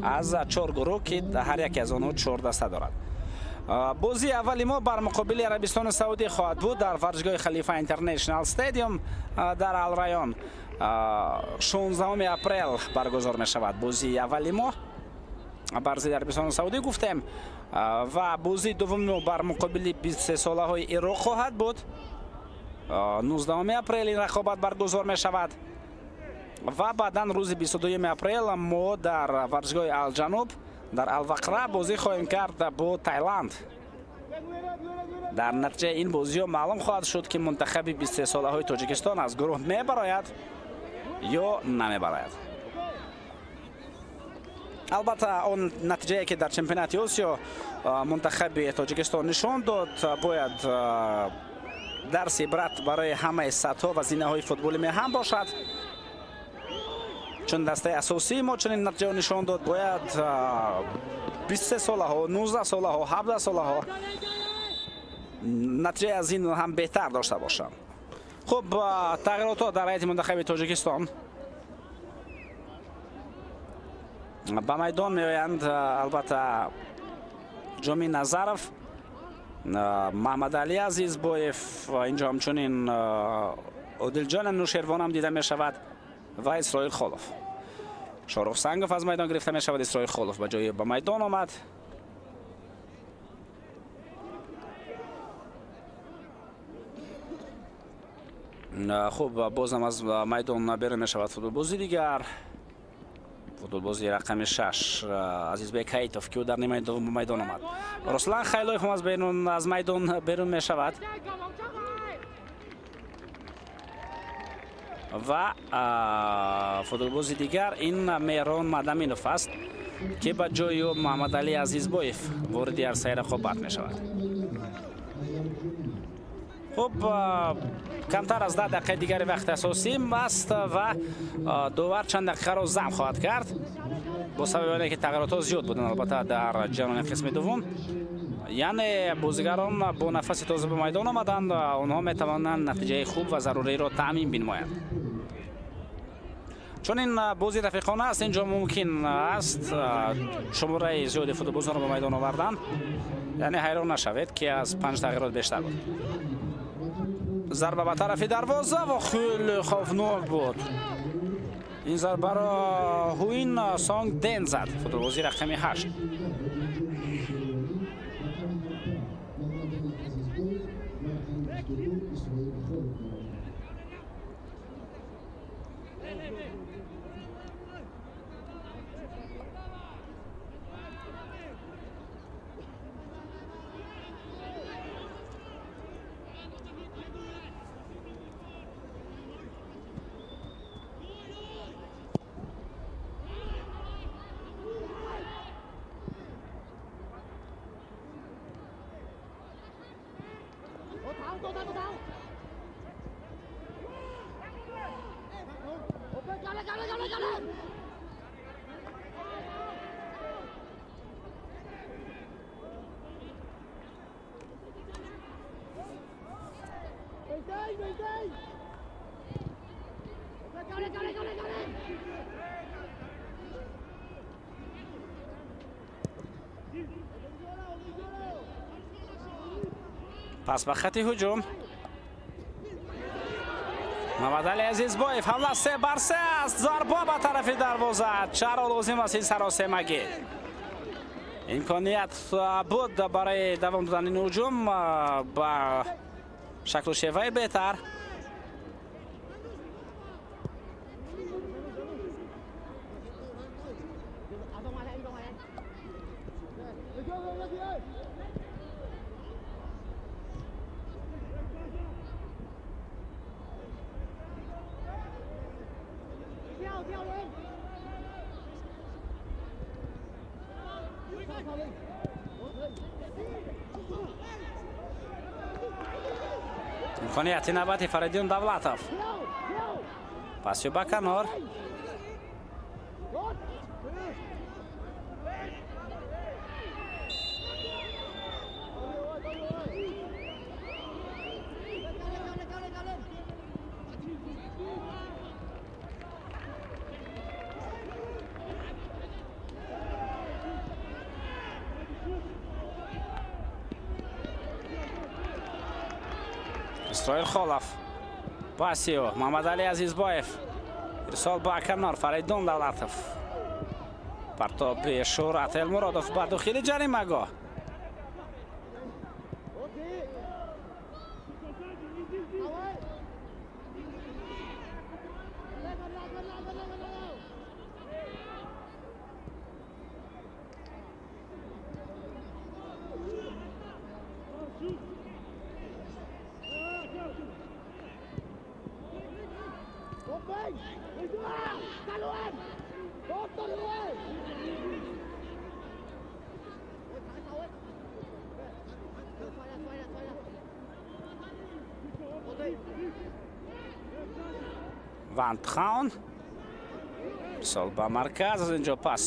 аз 4 гурӯҳ, ки ҳар яке аз онҳо 4 даста дорад. Бозии аввали мо бар муқобили Арабистони Саудӣ хоҳад буд дар варзишгоҳи Халифа Интернешнал Стадиум дар Алрайон. 16 апрел баргузор мешавад бозии аввали мо бар зидди Арабистони Саудӣ гуфтем, ва бозии дуввуми мо бар муқобили 23 солаҳои Ироқ хоҳад буд. 19 апрел ин рақобат баргузор мешавад ва баъдан рӯзи 22 апрел мо дар варзишгоҳи Алҷануб дар Алвақра бозӣ хоҳем кард бо Тайланд. Дар натиҷаи ин бозиҳо маълум хоҳад шуд, ки мунтахаби 23 солаҳои Тоҷикистон аз гурӯҳ мебарояд ё намебарояд. Албатта он натиҷае, ки дар чемпионати Осиё мунтахаби Тоҷикистон нишон дод, бояд дарси ибрат барои ҳамаи сатҳҳо ва зинаҳои футболи меҳан бошад. Чун дастаи асосии мо чунин натиҷаро нишон дод, бояд 23 солаҳо, 19 солаҳо, 17 солаҳо натиҷаи аз ин ҳам беҳтар дошта бошанд. Хуб, тағйиротҳо дар ҳайати мунтахаби Тоҷикистон. Ба майдон меоянд албатта Ҷомӣ Назаров, Маҳмадалӣ Азизбоев, инҷо ҳамчунин Одилҷон Нушервон ҳам дида мешавад ва Исроил Холов. Шорух Сангов аз майдон гирифта мешавад, Исроил Холов ба ҷои ба майдон омад. Хуб, бозам аз майдон берун мешавад футболбози дигар, футболбози рақами 6 Азизбек Ҳаитов, ки ӯ дар нимаи дуввум ба майдон омад. Руслан Хайлоев ҳам аз майдон берун мешавад ва футболбози дигар ин Меҳрон Мадаминов аст, ки ба ҷои ӯ Муҳаммадалӣ Азизбоев вориди арсаи рақобат мешавад. Хуб, камтар аз 10 дақиқаи дигари вақти асосӣ аст ва довар чанд дақиқаро зам хоҳад кард бо сабаби оне ки тағйиротҳо зиёд буданд, албатта дар ҷараёни қисми дуввум. Яъне бозигарон бо нафаси тоза ба майдон омаданд, онҳо метавонанд натиҷаи хуб ва заруриро таъмин бинмоянд. Чун ин бози рафиқона аст, инҷо мумкин аст шумораи зиёди футболбозонро ба майдон овардан, яъне ҳайрон нашавед, ки аз панҷ тағйирот бештар буд. Зарба ба тарафи дарвоза ва хеле хавфнок буд. Ин зарбаро Ҳуин Сонг Ден зад, футболбози рақами 8. Пас ба хати ҳуҷум. Мамадали Азизбоев, ҳамла 3-3 аст. Зарба ба тарафи дарвоза. Чаро лозим аст ин саросемагӣ? Имконият буд барои давом додани ин ҳуҷум ба шаклу шеваи беҳтар. Имконияти навбати Фаридун Давлатов. Пасю ба канор. Исроил Холов. Пасио Мамадали Азизбоев. Ирсол ба канор. Фаридун Давлатов. Партоби Шӯҳрат Элмуродов ба дохили ҷаримагоҳ. Ван Тхаун. Ирсол ба марказ. Аз инҷо пас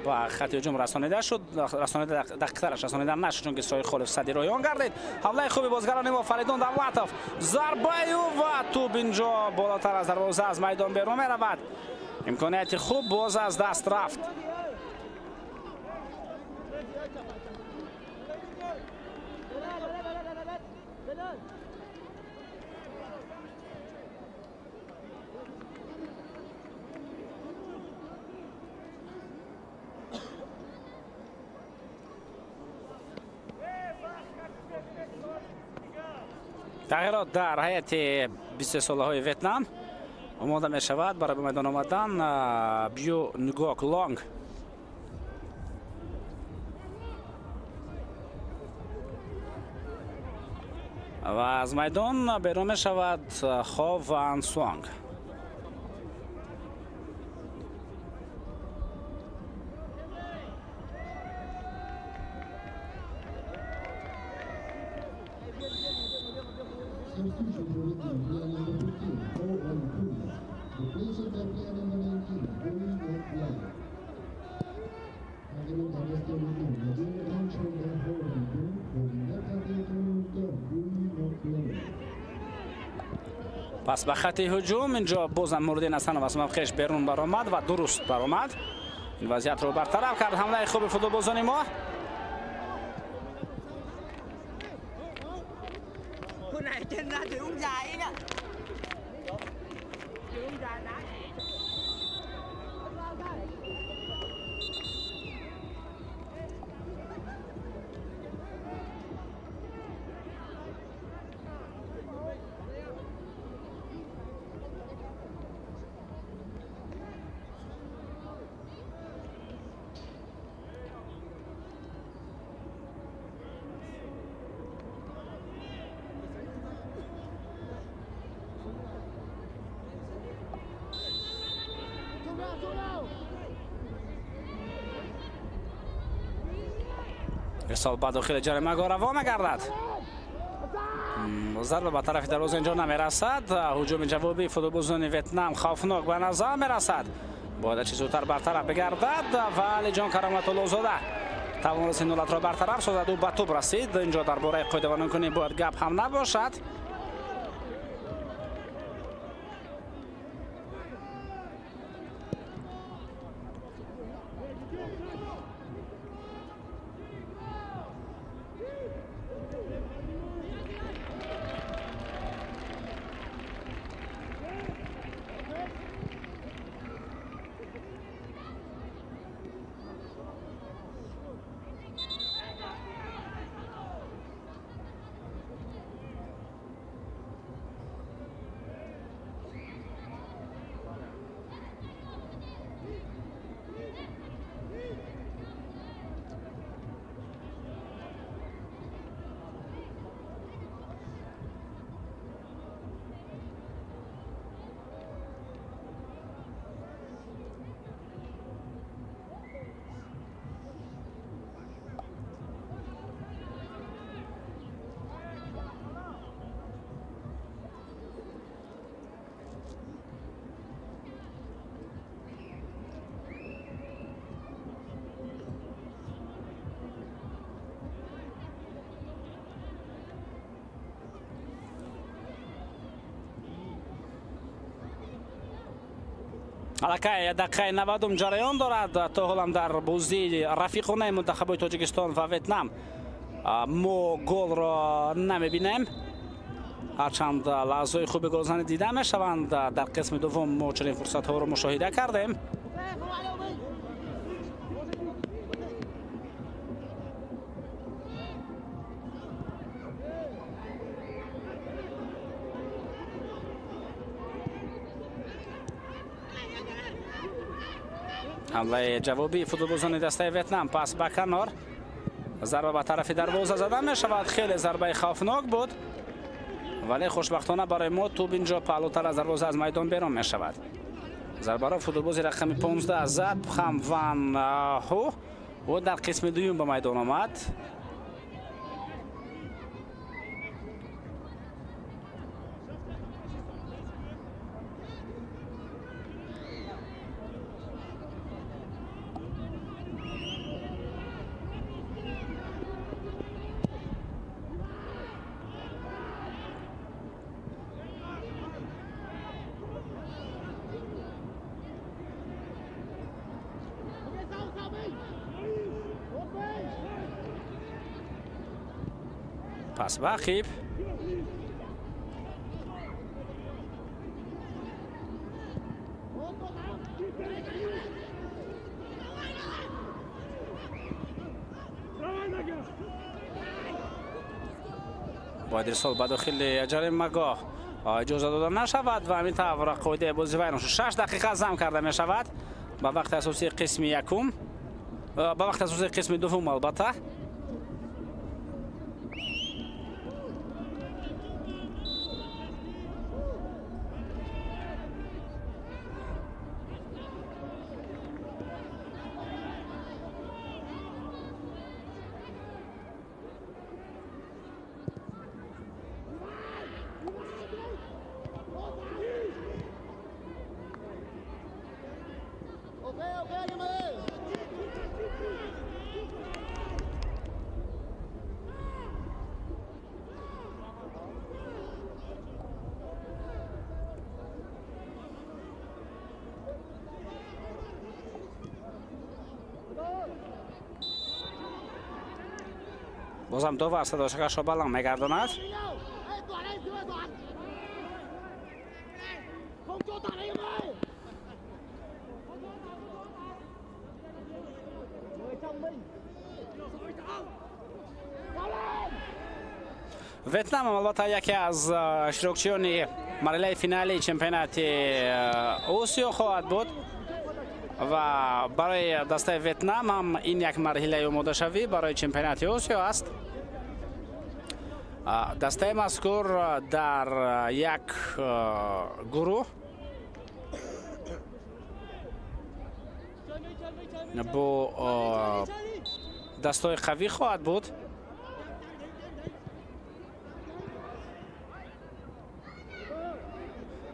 ба хати ҳуҷум расонида шуд. Расонида дақиқтараш расонида нашуд, чунки Исроил Холов сади роён гардид. Ҳамлаи хуби бозгарони мо. Фаридун Давлатов. Зарбаи ӯ ва тӯб инҷо болотар аз дарвоза аз майдон берун меравад. Имконияти хуб боз аз даст рафт. Тағйирот дар ҳайати 23-солаҳои Ветнам омода мешавад барои ба майдон омадан Бю Нгок Лонг. Ва аз майдон берун мешавад Хо Ван Суанг. Пас ба хати ҳуҷум инҷо бозам Нуриддин Ҳасанов аз мавқеаш берун баромад ва дуруст баромад. Ин вазъиятро бартараф кард. Ҳамлаи хуби футболбозони мо. Ирсол ба дохили ҷаримагоҳ равона гардад. Зарба ба тарафи дарвоза инҷо намерасад. Ҳуҷуми ҷавобии футболбозони Ветнам хавфнок ба назар мерасад. Бояд чӣ зудтар бартараф бигардад ва Алиҷон Кароматуллозода тавонист ин ҳолатро бартараф созад. Ӯ ба тӯб расид. Инҷо дар бораи қоидавайронкунӣ бояд гап ҳам набошад. Аллакай дақиқаи 90 ҷараён дорад. То ҳолам дар бозии рафиқонаи мунтахабҳои Тоҷикистон ва Ветнам мо голро намебинем. Ҳарчанд лаҳзаҳои хуби голзанӣ дида мешаванд. Дар қисми дуввум мо чунин фурсатҳоро мушоҳида кардем. Ҳамлаи ҷавобии футболбозони дастаи Ветнам пас ба канор. Зарба ба тарафи дарвоза зада мешавад. Хеле зарбаи хавфнок буд, вале хушбахтона барои мо тӯб инҷо паҳлӯтар аз дарвоза аз майдон берун мешавад. Зарбаро футболбози рақами 15 зад Пхам Ван Ху. Ӯ дар қисми дуюм ба майдон омад. Пас ба ақиб. Бояд ирсол ба дохили ҷаримагоҳ иҷоза дода нашавад ва ҳамин тавр қоидаи бозӣ вайрон шуд. 6 дақиқа зам карда мешавад ба вақти асосии қисми якум, ба вақти асосии қисми дуввум албатта. Бозам довар садошакашро баланд мегардонад. Ветнам албатта яке аз иштирокчиёни марҳилаи финалии чемпионати Осиё хоҳад буд ва барои дастаи Ветнам ҳам ин як марҳилаи омодашавӣ барои чемпионати Осиё аст. Дастаи мазкур дар як гурӯҳ бо дастҳои қавӣ хоҳад буд.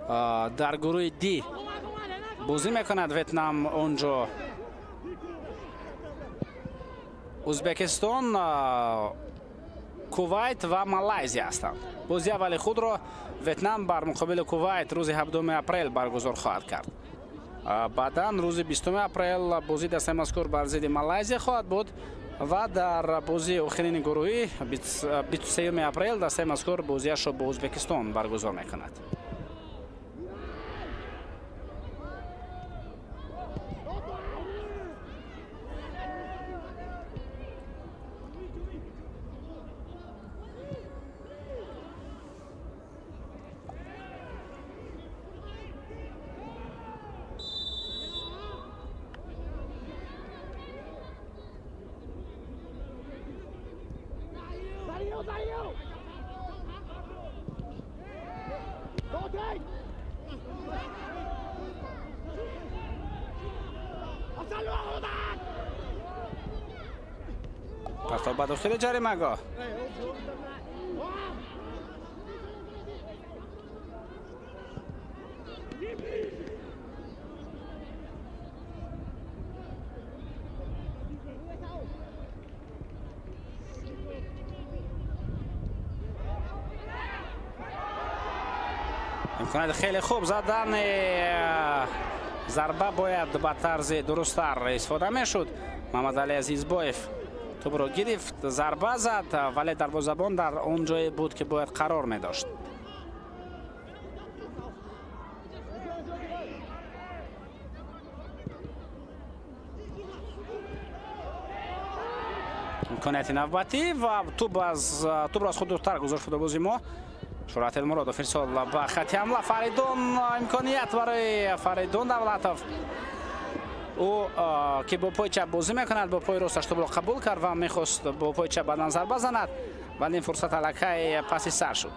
Дар гурӯҳи Д бозӣ мекунад Ветнам, онҷо Ӯзбекистон, Кувайт ва Малайзия ҳастанд. Бозии аввали худро Ветнам бар муқобили Кувайт рӯзи 7 апрел баргузор хоҳад кард. Баъдан рӯзи 20 апрел бозии дастаи мазкур бар зидди Малайзия хоҳад буд ва дар бозии охирини гурӯҳӣ 23 апрел дастаи мазкур бозиашро бо Ӯзбекистон баргузор мекунад. Партоб ба дохили ҷаримагоҳ. Имконият хеле хуб задан, зарба бояд ба тарзи дурусттар истифода мешуд. Мамадали Азизбоев тӯбро гирифт, зарба зад, вале дарвозабон дар он ҷое буд, ки бояд қарор медошт. Имконияти навбатӣ ва тӯбро аз худ дуртар гузошт футболбози мо. Шӯҳрат Элмуродов ирсол ба хати ҳамла. Фаридун, имконият барои Фаридун Давлатов. Ӯ ки бо пои чап бозӣ мекунад, бо пои росташ тӯбро қабул кард ва мехост бо пои чап баъдан зарба занад, вале ин фурсат аллакай паси сар шуд.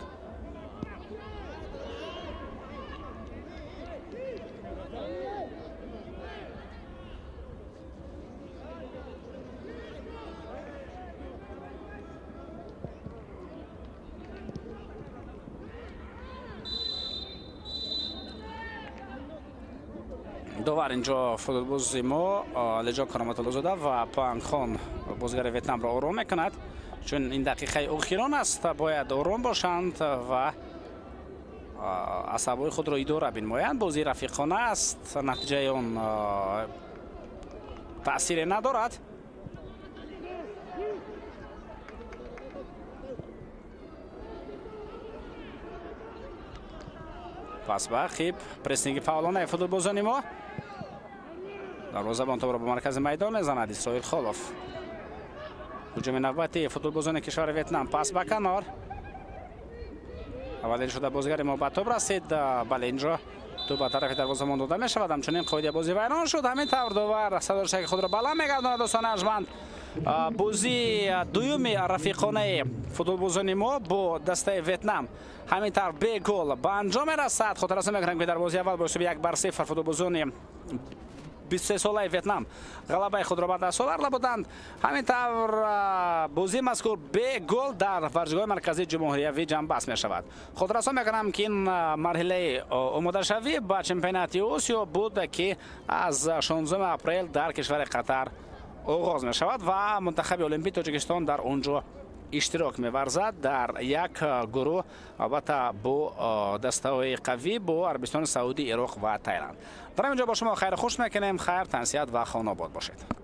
Довар инҷо футболбози мо Алиҷон Кароматуллозода ва Панхон бозигари Ветнамро ором мекунад, чун ин дақиқаи охирон аст, бояд ором бошанд ва асабҳои худро идора бинмоянд. Бозии рафиқона аст, натиҷаи он таъсире надорад. Пас ба хиб прессинги фаъолонаи футболбозони мо. Дарвозабон тӯбро ба маркази майдон мезанад Исроил Холов. Ҳуҷуми навбатии футболбозони кишвари Ветнам. Пас ба канор. Аввалин шуда бозигари мо ба тӯб расид. Бале, инҷо тӯб ба тарафи дарвозабон дода мешавад. Ҳамчунин қоидаи бозӣ вайрон шуд. Ҳамин тавр довар садоршаки худро баланд мегардонад. Дӯстони арҷманд, бозии дуюми рафиқонаи футболбозони мо бо дастаи Ветнам ҳамин тавр бе гол ба анҷом мерасад. Хотиррасон мекунем, ки дар бозии аввал бо ҳисоби 1-0 футболбозони 23-солаи Ветнам ғалабаи худро ба даст оварда буданд. Ҳамин тавр бозии мазкур бе гол дар варзишгоҳи марказии ҷумҳуриявӣ ҷамъбаст мешавад. Хотиррасон мекунам, ки ин марҳилаи омодашавӣ ба чемпионати Осиё буд, ки аз 16 апрел дар кишвари Қатар оғоз мешавад ва мунтахаби олимпии Тоҷикистон дар он ҷо иштирок меварзад дар як гурӯҳ, албатта бо дастаҳои қавӣ бо Арабистони Саудӣ, Ироқ ва Тайланд. Дар ҳамин ҷо бо шумо хайру хуш мекунем. Хайр, тансиҳат ва хонобод бошед.